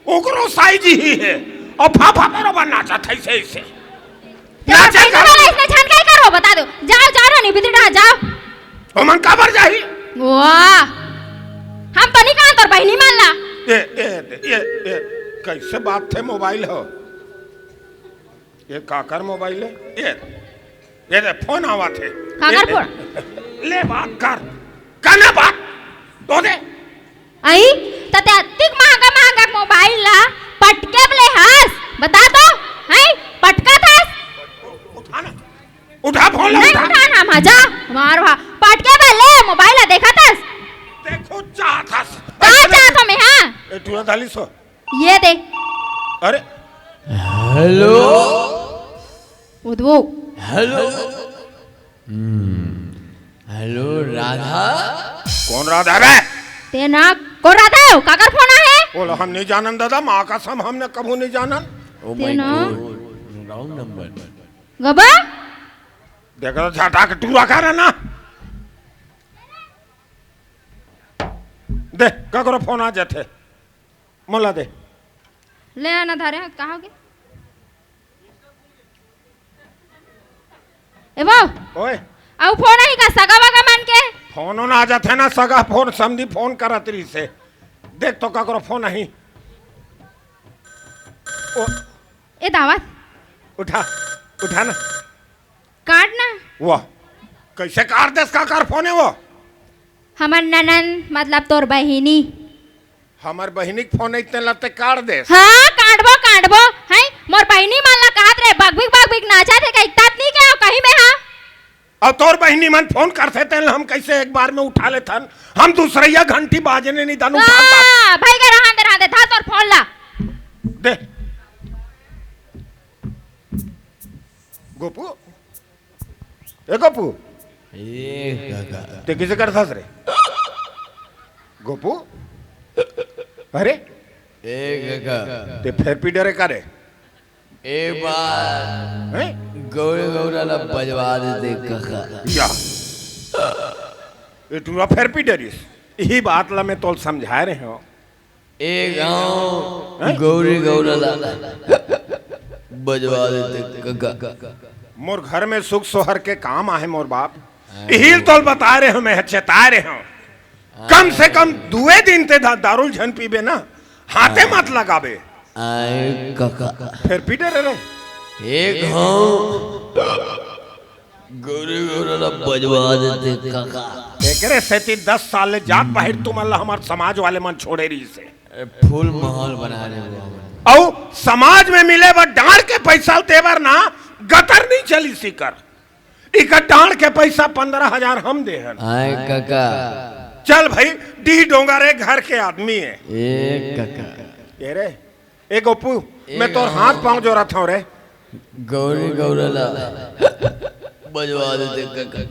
ओकरो साइज ही हे, अउ फा फा बरोबर नाचत हे ऐसे ऐसे। ते मोर नाचे बहिनी कर। मन ला ऐसने झन कल करो, बता दो। जाओ, जाओ रानी, भीतर रह, जाओ। ओमन काबर जाही? वाह, हम तो नहीं कहन तोर बहिनी मन ला। ए, ए, ए, ए, कैसे बात थे मोबाइल हो? ये काकर मोबाइल है? ये, ये दे फोन आवा थे। काकर ए, ए, फोन? ले बात कर, करना बात, दो दे। आई, त ते अतिक महंगा महंगा मोबाइल ला पटके बले हस, बता तो, हैं? पटका थस? उठा ना, उठा फोन ला, नहीं उठा। उठान हम, हाँ, जा, मार भा, पटके बले मोबाइल ला देखत हस? देखो चाहत हस। का चाहत हो मैं, हाँ? ए, टूरा धाली सो। ये दे। अरे। हेलो। उधवो। हेलो। हम्म, हेलो राधा। कौन राधा बे? ते ना, कौन राधा है? काकर फोन आहे? बोलो, हम नहीं जानन दादा, माँ कसम हमने कभू नहीं जानन। Oh my God, wrong number। गबा? देखो तो झटा के टूरा कर ना। दे, ककरो फोन आ जाथे। मोला दे। ले आना धारे हाथ, कहाँ होगे? ए वो। ओए। अउ फोन आही का सगा वगा मन के? फोन ना आ जाथे ना, सगा फोन, समधी फोन करत रहिसे। देख तो ककरो फोन आही। ओ। ए दावत। उठा, उठा ना। काट ना। वाह, कैसे काट देस, काकर फोन है वो? हमर ननन, मतलब तोर बहिनी। हमर बहिनी के फोन है, तेला ते काट देस। हाँ, काटबो, काटबो। हैं, मोर बहिनी मन ला कहत रहे, बगबिक, बगबिक नाचत हे, कहीं तात नहीं क्या, कहीं में हाँ। अब तोर बहिनी मन फोन करथे, तेला हम कैसे एक बार में उठा लेथन? हम दूसरैया घंटी बाजने नहीं दन उठा पात। हाँ, भाई के रहन दे, रहन दे, धर तोर फोन ला। दे। गोपू, ए गोपू। ए काका। ते किसे करथस रे? गोपू? अरे? ए काका। ते फेर पी डरे का रे? ए बार हैं? गौरी गौरा ला बजवा देते काका। या। ए टूरा फेर पी डरिस। यही बात ला मैं तोल समझाए रहे हूँ। ए गाँव हैं? गौरी गौरा ला बजवा देते काका। मोर घर में सुख सोहर के काम आहे मोर बाप। हाँ। इही तोल बताए रहे हूँ, मैं चेताए रहे हूँ। कम से कम दुए दिन ते दा-, दारू झन पीबे ना, हाथे मत लगाबे। आए काका। फेर पी डरे रे। ए गाँव गौरी गौरा ला बजवा देते काका। एकरे सेती दस साल ले जात बाहिर तुमन ला हमर समाज वाले मन छोड़े रहिसे। ए, फूल माहौल बना रहे हो। अउ समाज में मिले बर डांड़ के पैसा दे बर ना गतर नहीं चलिस इकर। इकर डांड़ के पैसा पंद्रह हजार हम दे हन। आए काका। चल भाई, डीह डोंगर ए घर के आदमी है। ए काका। ए रे, ए गोपू, ए मैं तोर गाँव। हाथ पाँव जोड़त हौं रे। गौरी गौरा ला बजवा देते काका।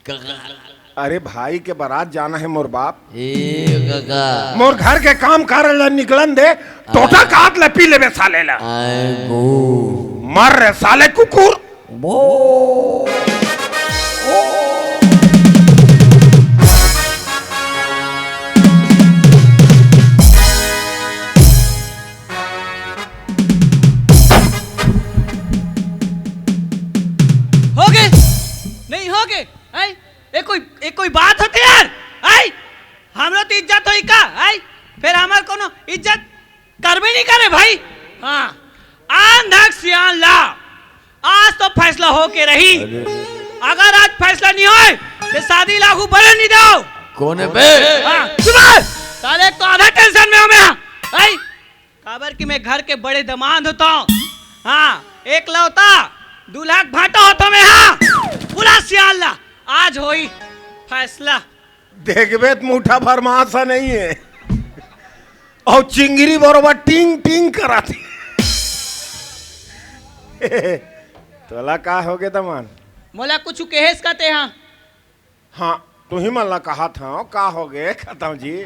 काका। अरे भाई के बारात जाना है मोर बाप। ए काका। मोर घर के काम काज ला निकलन दे, टोटा काट ले पी लेबे साले ला। आए गो। मर रे साले कुकुर। बो। होगे? नहीं होगे? हैं? ए कोई, ए कोई बात होथे यार? हैं? हमरो तो इज्जत होही का? हैं? फेर हमर कोनो इज्जत करबे नहीं करे भाई। हाँ, आंधक सियान ला, आज तो फैसला होके रही। अरे। अगर आज फैसला नहीं होय, तो शादी ला आगू बढ़े नहीं दो। कोने पे? हाँ, चुप रह। साले तो आधा tension में हूँ मैं। हैं? काबर कि मैं घर के बड़े दमांद होथंव। हाँ, एकलौता दूल्हा के भांटा होथंव मैं। हाँ, बुला सियान ला, आज होही फैसला। देखबे त मुठा भर मांस नहीं है, अउ चिंगरी बरोबर टिंग टिंग करत हे। तोला का होगे दमांद? मोला कुछु कहेस का तेहा? हाँ, तुही मन ला कहत हंव, का होगे खतम जी?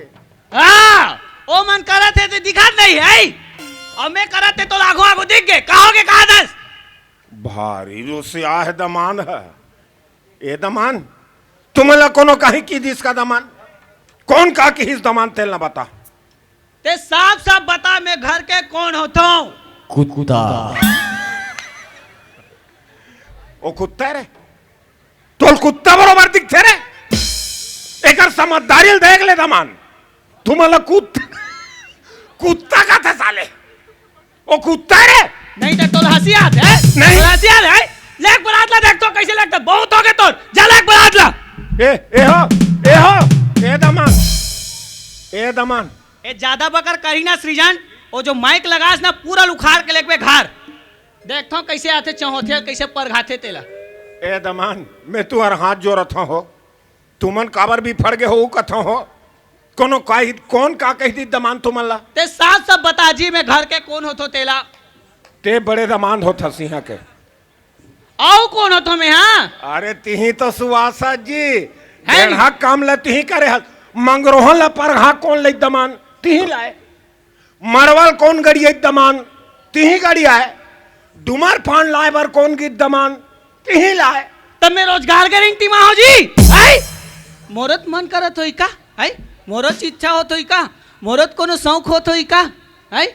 हाँ, ओ मन करत हे ते दिखत नहीं है, अउ मैं करत हे तोला आघू आघू दिख गे, का होगे कहा दस? भारी रुसिया हे दमांद ह। ए दमांद, तुमन ला कोनो काहीं कहि दिस का दमांद? कोन का किहिस दमांद, तेन ला बता। ते साफ साफ बता, मैं घर के कोन होथंव? कुत्ता। ओ कुत्ता रे, तोल कुत्ता बरोबर दिखथे रे। एकर समझदारी ल देख ले दमांद। तुमन ला कुत-, कुत्ता कथे साले। ओ कुत्ता रे। नहीं त तोल हंसी आत हे? नहीं। तोल हंसी आत हे? ले एक बार हाथ ला देख तो कइसे लगथे। बहुत होगे तोर। जा ले एक बार हाथ ला। ए, ए हो, ए हो, ए दमांद, ए दमांद। ए जादा बकर करही ना सृजन, ओ जो माइक लगास ना पूरा ल उखाड़ के लेगबे घर। देखथंव कइसे आथे चहोथे, कइसे परघाथे तेला। ए दमांद, मैं तुंहर हाथ जोरत हंव हो। तुमन काबर बिफड़ गे हो, उ कथंव हो। कोनो काहि-, कोन का कहि दिस दमांद तुमन ला? ते साफ साफ बता जी, मैं घर के कोन होथंव तेला? ते बड़े दमांद होथस इहां के। अउ कोन होथंव मैं, हाँ? अरे तिही तो सुवासा जी। हैं? बेढ़ा काम ला तिही करे हस। मंगरोहन ला परघा कोन लइस दमांद? तिही लाय। मड़वा ल कोन गड़ियाइस दमांद? तिही गड़ियाय। डुमर फांद लाय बर कोन गिस दमांद? तिही लाय। तब मैं रोजगार गारंटी मा हंव जी? हैं? मोरो त मन करत होही का? हैं? मोरो त इच्छा होत होही का? मोरो त कोनो सौंख होत होही का? हैं?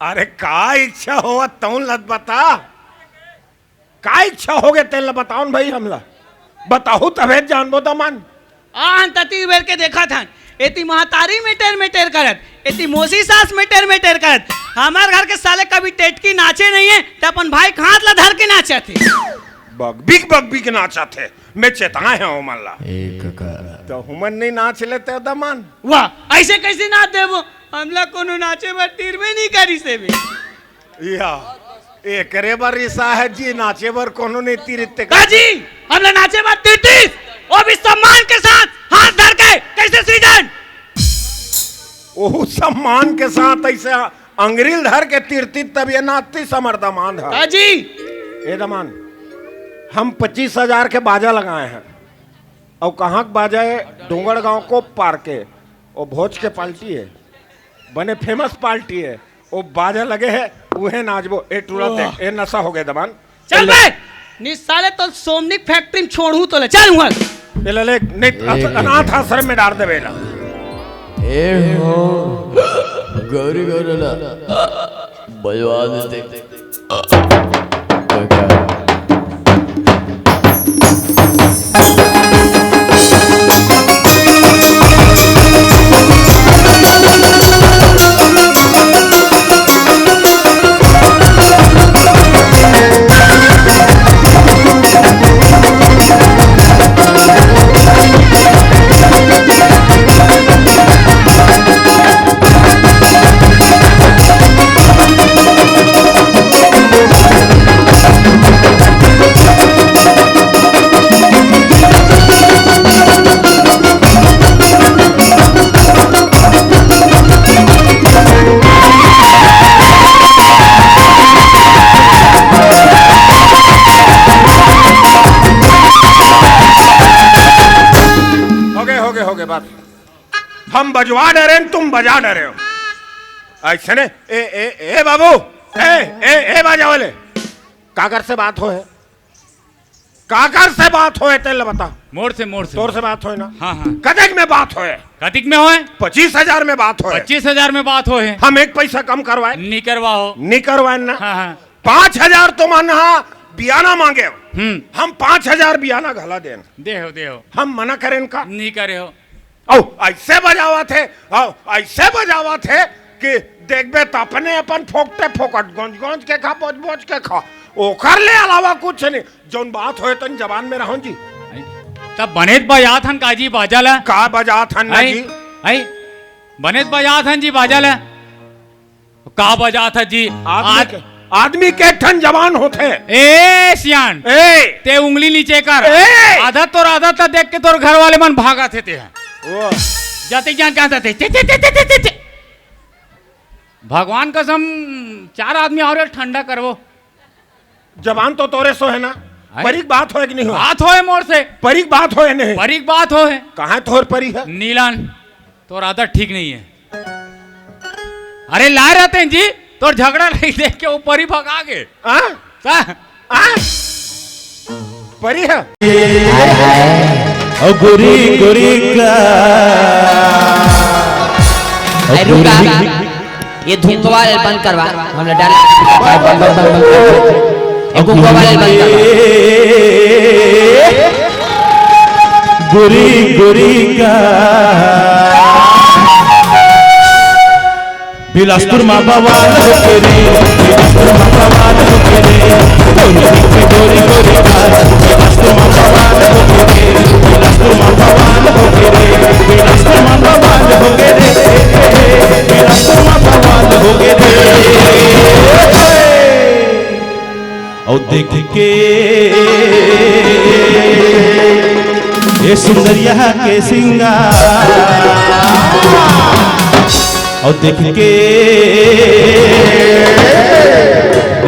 अरे का इच्छा होवत तउन ल त बता। का इच्छा होगे तेन ल बताओ न भई हमला। बताहू तभे जानबो दमांद। आन तती बेर के देखत हन, एती महतारी मेटेर मेटेर करत, एती मौसी सास मेटेर मेटेर करत। हमर घर के साले कभी टेटकी नाचे नहीं है, त अपन भाई के हाथ ला धर के नाचत हे। बगबिक बगबिक नाचत हे, मैं चेताए हंव ओमन ला। एक का। त हुमन नहीं नाच लेते दमांद। वाह, अइसे कइसे नाच देबो? हमला कोनो नाचे बर तीर में नहीं करिस हे बे। या, एकरे बर रिसा हे जी, नाचे बर कोनो नहीं तीरिस ते का जी? हमला नाचे बर तीरिस, ओ भी सम्मान के साथ हाथ धर के, कइसे सृजन? ओहू सम्मान के साथ अइसे अंगरी ल धर के तीरतिस तब ये नाचतिस हमर दमांद ह। का जी? ए दमांद, हम पच्चीस हजार के बाजा लगाए हन। अउ कहाँ के बाजा हे? डोंगरगांव को पार्क के। ओ भोज के पार्टी हे, बने फेमस पार्टी हे। ओ बाजा लगे हे, उहे नाचबो। ए टूरा वाह। देख, ए नशा होगे दमांद। चल बे, निसाले तो सोमनी फैक्ट्री में छोड़हूं तोला। चल हुआ। ए ले, ले, नहीं, अथ-, अनाथ आश्रम में डार देबे ला। ए हो, गौरी गौरी ला, बजवा देते। हो गए, हो गए, हो गए बात। हम बजवा डरे, तुम बजा डरे हो। अइसने, ए, ए, ए बाबू, ए, ए, ए बाजा वाले, काकर से बात होय? काकर से बात होय, तेला बता। मोर से, मोर से। तोर से बात होय ना? हाँ, हाँ। कतेक में बात होय? कतिक में होय? पच्चीस हजार में बात होय। पच्चीस हजार में बात होय। हम एक पैसा कम करवाए? नी करवाओ। नी करवाए ना? हाँ, हाँ। पाँच हजार तुमन हा बियाना मांगे हो। हम्म। हम पाँच हजार बियाना घला देन। देहो, देहो। हम मना करेन का? नी करे हो। अउ अइसे बजावत हे, अउ अइसे बजावत हे कि देखबे त अपने अपन फोकटे फोकट, गोंज गोंज के खा, बोज बोज के खा, ओकर ले अलावा कुछ नहीं। जौन बात होय तन जबान में रहन जी। तब बनेत बजात हन का जी बाजा ला? का बजात हन ना आई, जी? आई, बनेत बजात हन जी बाजा ला। का बजात हे जी? आदमी आद- के, आदमी के ठन जबान होथे। ए सियान, ए! ते उंगली नीचे कर। ए! आदत तोर आदत ला देख के तोर घर वाले मन भागत हे ते ह। ओ। जाते जान जाते ते, ते, ते, ते। भगवान कसम, चार आदमी और ठंडा करवो। जबान तो तोरे सो हे ना? आय? परी के बात होय कि नहीं होय? बात होय मोर से। परी के बात होय नहीं? परी के बात होय। कहाँ तोर परी हे? नीलन, तोर आदत ठीक नहीं हे। अरे लाय रहते हैं जी, तोर झगड़ा नहीं देख के वो परी भगा गे। हाँ? का? हाँ? परी हे? हाय, हाय। ओ गोरी, गोरी का। ओ अरे रुका। गोरी। ये धुंकवा ल बंद करवा, हम लोग डर। ये धुंकवा ल बंद करवा। गोरी गोरी का बिलासपुर मा बवाल होके रे, बिलासपुर मा बवाल होके रे, गोरी गोरी गोरी का बिलासपुर मा बवाल होके रे, बिलासपुर मा बवाल होके रे, बिलासपुर मा बवाल होके रे, बिलासपुर मा बवाल होके रे। अउ देख के ए सुंदरिया के सिंगार, अउ देख के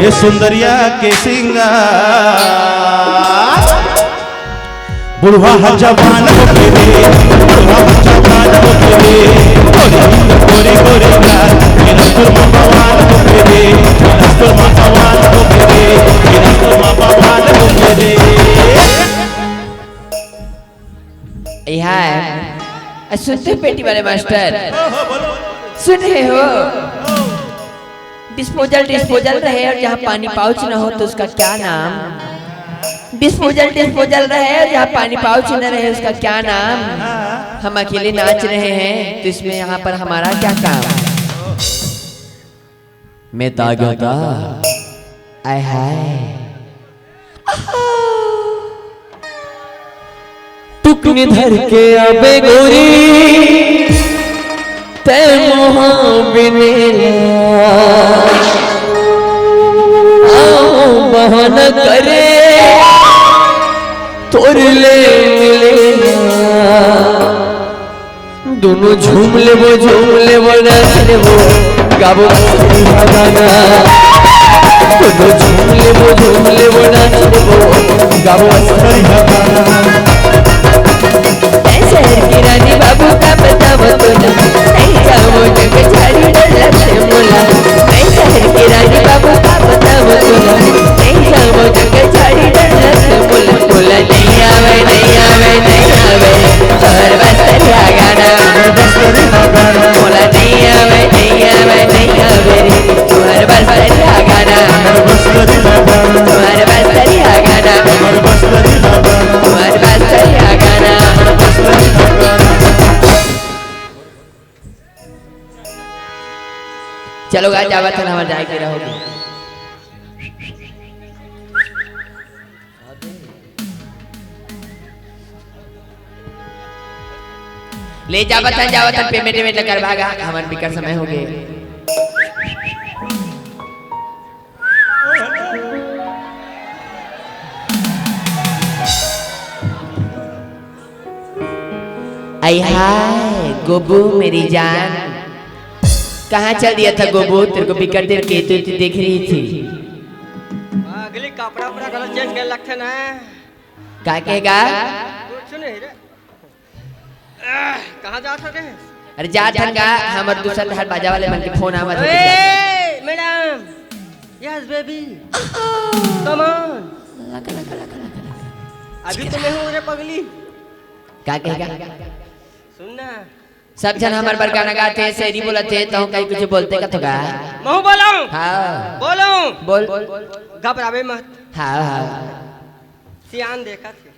ए सुंदरिया के सिंगार। बुढ़वा ह जवान होके रे, बुढ़वा ह जवान होके रे, गोरी गोरी गोरी का, बिलासपुर मा बवाल होके रे, बिलासपुर मा बवाल होके रे, बिलासपुर मा बवाल होके रे। ए हाय, सुनते पेटी वाले मास्टर, सुन रहे हो? डिस्पोजल डिस्पोजल रहे और जहाँ पानी पाउच न हो तो उसका क्या नाम? डिस्पोजल डिस्पोजल रहे और जहाँ पानी पाउच न रहे उसका क्या नाम? हम अकेले नाच रहे हैं तो इसमें यहाँ पर हमारा क्या काम? मैं तो आ गया था। आय हाय। टुकनी धर के आबे गोरी, तै मोहा बिनेला। आओ बहाना करे, तोर ले मिलेला। दोनों झूम लेबो, झूम लेबो, नाच लेबो, गाबो बस्तरिया गाना। दोनों झूम लेबो, झूम लेबो, नाच लेबो, गाबो बस्तरिया गाना। मैं शहर की रानी बाबू का बतावा तोला, नहीं जावो जग झाड़ी डर लगे मोला। मैं शहर की रानी बाबू का बतावा तोला, नहीं जावो जग झाड़ी डर लगे मोला। मोला नहीं आवे, नहीं आवे, नहीं आवे, तोर बस्तरिया गाना। मोला नहीं आवे, नहीं आवे, नहीं आवे रे, तोर बस्तरिया गाना। तोर बस्तरिया गाना। तोर बस्तरिया गाना। चलो गा, जावत हन, हमर जाए के रहोगे। ले जावत हन, जावत हन, पेमेंट वेमेंट कर भागा, हमर बिकट समय हो गए। आई हाय गोबू मेरी जान, कहाँ चल दिया था गोबू? तेरे को बिकट देर के तो देख रही थी। अगली कपड़ा उपड़ा गलत चेंज कर लगते ना। का कहेगा? कुछ नहीं रे। आह, कहाँ जात हवे? अरे जात हन गा, हमर दूसर डहर बाजा वाले मन के फोन आवत हे। ए, madam. Yes baby. Come on. अभी तो मैं हूँ रे पगली। का कहेगा? सुन ना। सब झन हमर बर गाना गाथे, शायरी बोलथे, तहूँ कहीं कुछ बोलते का तो गा। महूँ बोलूँ? हाँ। बोलूँ? बोल। घबरावे मत। हाँ, हाँ। सियान देखा थे।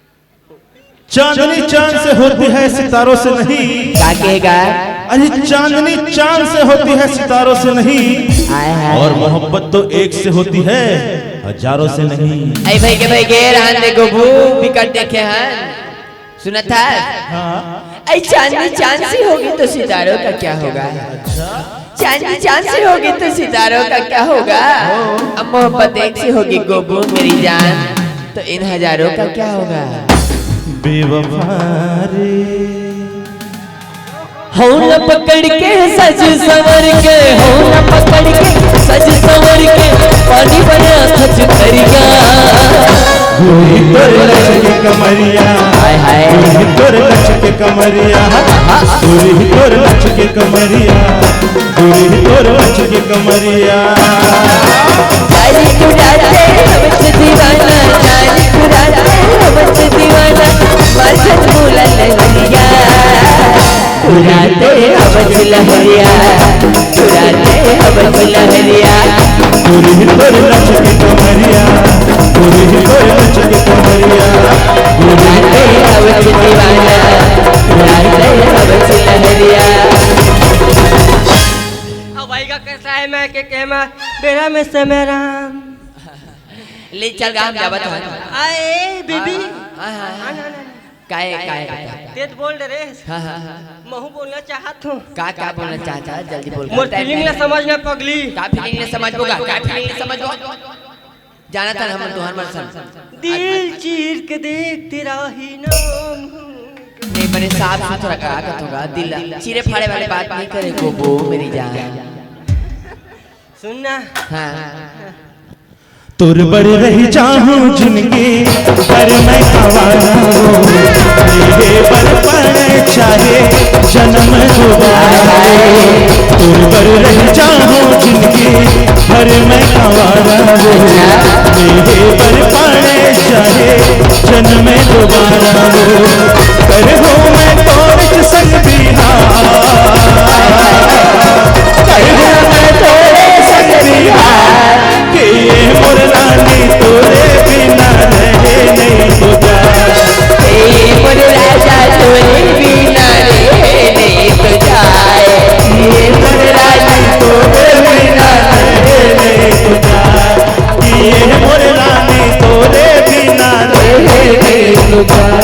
चांदनी चांद से होती है, सितारों से नहीं। का कहेगा? अरे चांदनी चांद से होती है, सितारों से नहीं। हाय, हाय। और मोहब्बत तो एक से होती है, हजारों से नहीं। ऐ भाई के भाई के रहन दे गोबू, बिकट देखे हैं। सुना था? हाँ। ऐ चांदनी चांद से होगी तो सितारों का क्या होगा? अच्छा। चांद की चांद से होगी तो सितारों का क्या होगा? अब मोहब्बत एक से होगी गोबू मेरी जान, तो इन हजारों का क्या होगा? बेवफा रे। हौला पकड़ के सज संवर के, हौला पकड़ के सज संवर के, पानी बना खच करिया। गोरी तोर लचके कमरिया, हाय हाय। गोरी तोर लचके कमरिया, गोरी तोर लचके कमरिया, गोरी तोर लचके कमरिया। जानी तू राते हमसे दीवाना, जानी तू राते हमसे दीवाना, मर जत भूला लहरिया। तू राते हमसे लहरिया, तू राते हमसे लहरिया। गोरी तोर लचके कमरिया, गोरी तोर लचके कमरिया। तू राते हमसे दीवाना, तू राते हमसे लहरिया। अब आएगा कैसा है मैं के, के मैं, बेरा में समय राम। ले चल गा, हम जावत हन। आए बेबी। हाँ, हाँ, हाँ। आना, आना, आना। काय, काय, काय? तेज बोल डे रे। हाँ, हाँ, हाँ। महू बोलना चाहत हूँ। का, का बोलना चाहता है? जल्दी बोल। मोर फीलिंग ला समझ ना पगली। का फीलिंग ला समझबो का? का फीलिंग ला समझबो? जाना था ना हम तुहर मन सन। दिल चीर के देख तेरा ही नाम हूँ। नहीं, बने साफ सुथरा का, का होगा? दिल चीरे फाड़े वाली बात नहीं करे गोबू मेरी जान। सुन ना। हाँ। तोर बर रह जाहूं जिंदगी भर मैं आवारा वो, मेरे बर पड़े चाहे जन्म दोबारा वो। तोर बर रह जाहूं जिंदगी भर मैं आवारा वो, मेरे बर पड़े चाहे जन्म दोबारा वो। कर हो मैं तोर संग बिहार, कर हो मैं तोर संग बिहार। के ये मोर रानी तोरे बिना रहे नहीं तो जाए। के ये मोर राजा तोरे बिना रहे नहीं तो जाए। ये मोर रानी तोरे बिना रहे नहीं तो जाए। ये मोर रानी तोरे बिना रहे नहीं तो जाए।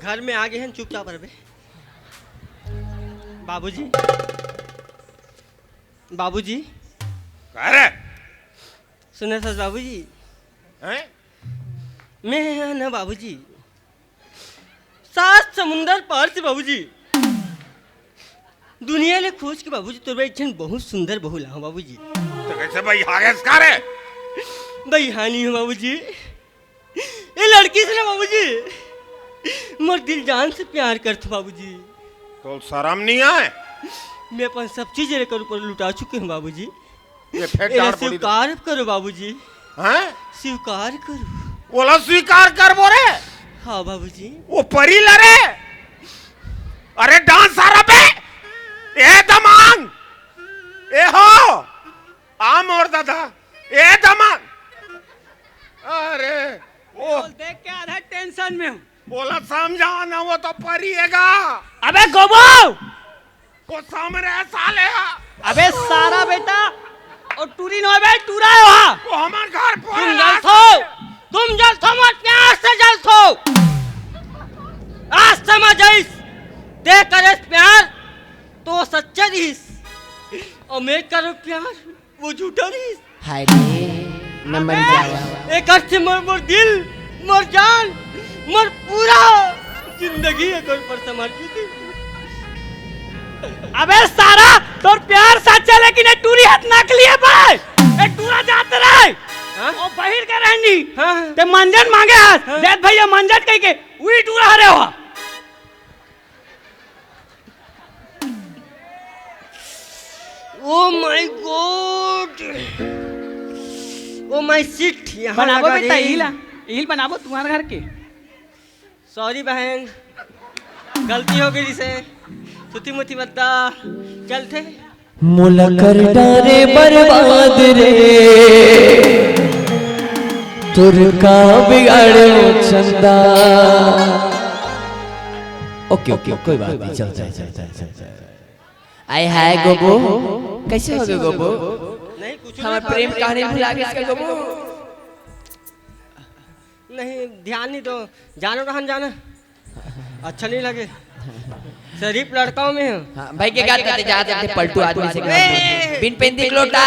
घर में आ गए हैं, चुपचाप रहे। बाबूजी, बाबूजी। का रे? सुने सच बाबूजी। हैं? मैं ना बाबूजी, सात समुंदर पार से बाबूजी, दुनिया ले खोज के बाबूजी, तोर बर एक झन बहुत सुंदर बहू लाहूं बाबूजी। तो कैसे भाई हागेस का रे? भाई हानि हूं बाबूजी। ये लड़की से ना बाबूजी, मोर दिल जान से प्यार करथो बाबूजी। तो शर्म नहीं आए? मैं अपन सब चीज एकर ऊपर लुटा चुके हूँ बाबूजी। ये फेंक एला डांड फोड़ी दे। स्वीकार करो बाबूजी। हैं? स्वीकार करो। ओला स्वीकार करबो रे? हाँ बाबूजी। वो परी ला रे। अरे डांस सारा बे। ए दमांग। ए हो। आ मोर दादा। ए दमांग। अरे, ओ। बोल, देख के आधा टेंशन में हूँ। बोला समझा ना, वो तो परी है गा। अबे गोबू! वो सामने है साले। अबे सारा बेटा, ओ टूरी नो बे, टूरा है वहाँ। वो हमार घर पर तुम है। जलथो, तुम जलथो, मोर प्यार से जलथो। आज समझ आइस, ते करेस प्यार, तो सच्चा रहिस। और मैं करूँ प्यार, वो झूठा रहिस। हाय रे, मैं मर जावा। एकर से मोर, मोर दिल, मोर जान, मोर पूरा जिंदगी एकर पर समर्पित हे। अबे सारा, तोर प्यार सच्चा, लेकिन ये टूरी हाथ नकली है बे। ए टूरा जात रहे। हाँ? वो बहिर के रहनी। हाँ, हाँ। ते मंजन मांगे हाथ। हाँ। देख भैया मंजन कह के, वही टूरा हरे हो। Oh my God! Oh my shit! यहाँ बनाबो लगा बेटा, रे। इहिल, इहिल बनाबो तुम्हारे घर के। Sorry बहन, गलती हो गई से। सुती मुती बद्दा, चलते। मोला कर डारे बर्बाद रे, तोर का बिगाड़े चंदा। OK, OK, कोई बात नहीं, चल, चल, चल, चल, चल, चल। आय हाय गोबू, कैसे हो गए गोबू? नहीं, कुछ हमारे नहीं, प्रेम नहीं, कहानी नहीं, भुला गए नहीं, इसका नहीं, गोबू? नहीं, ध्यान नहीं दो, जानो रहन जाना। अच्छा नहीं लगे। शरीफ लड़का में हूँ। हाँ, भाई के गात करते जात जाते पलटू आदमी से ए! बिन पेंदी लोटा,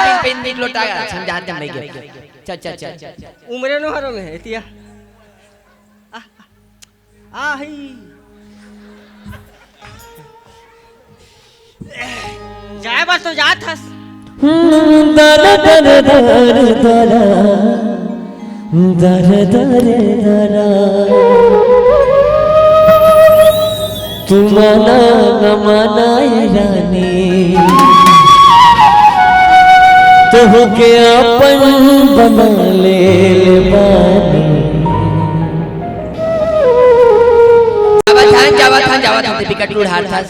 बिन पेंदी लोटा, समझाते हम भाई के। चल, चल, चल, चल। उमरे नो हरो में है, एतिया। आ, आ, आ, ही। जाए बर तो जात हस। दर दर दर दर, दर दर दर। तू माना न माना ए रानी, तोहके आपन बना ले ले बानी। जावत हन, जावत हन, जावत हन, बिकट लूढ़ार था।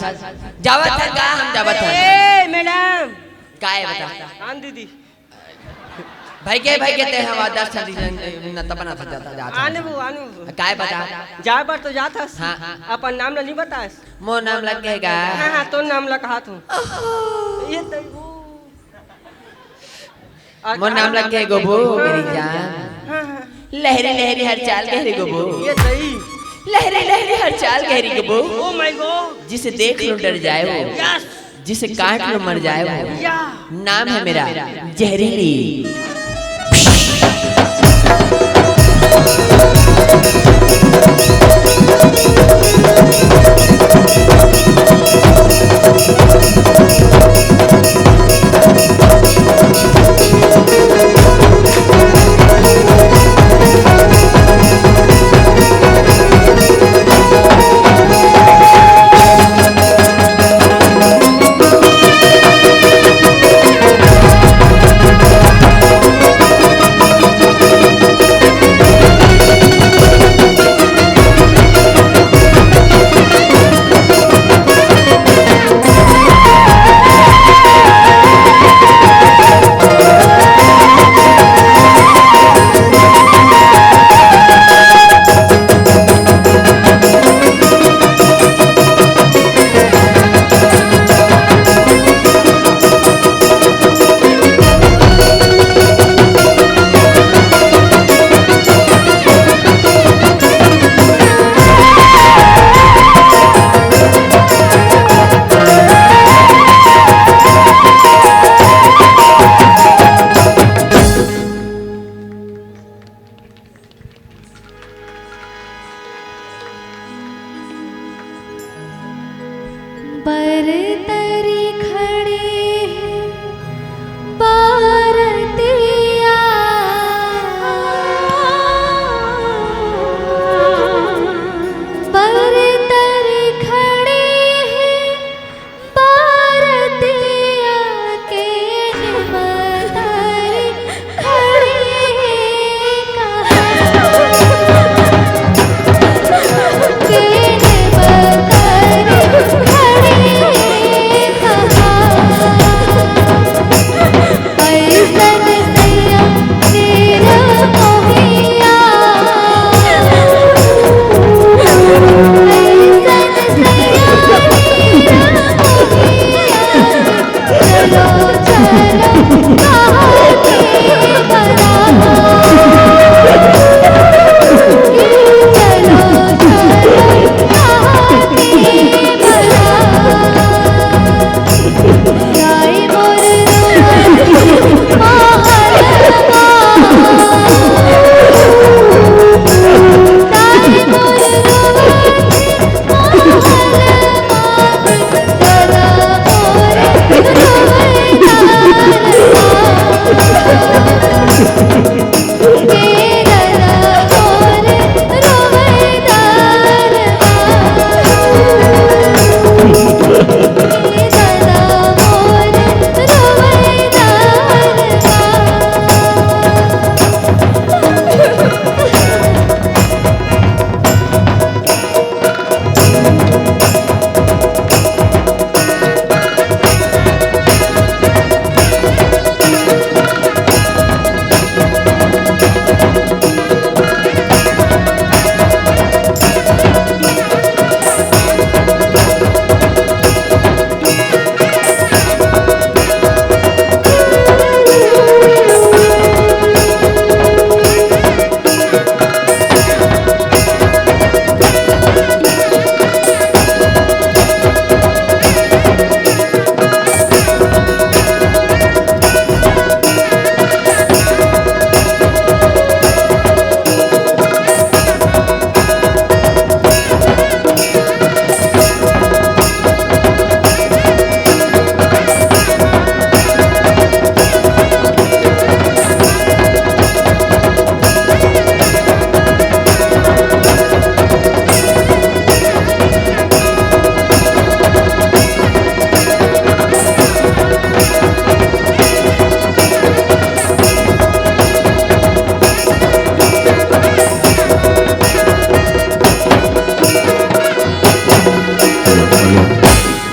जावत हन का हम जावत हन। ए, मैडम। काय बता? आन दीदी। भाई के, भाई के ते हवा दस साल न तब ना था जाता, जाता। आने वो, आने वो। काय बता? जाए बर तो जात हस। हाँ। अपन नाम ला नहीं बतास। मोर नाम लग गए गा। हाँ, हाँ, तो नाम ला कहा तू। ये तो वो। मोर नाम लग गए गोबू, मेरी जान। हाँ, हाँ। लहरी लहरी हर चाल गहरी गोबू। ये सही। लहरी लहरी हर चाल गहरी गोबू। Oh my God। जिसे देख लो डर जाए वो। Yes। जिसे काट लो मर जाए वो। या। नाम है मेरा जहरीली।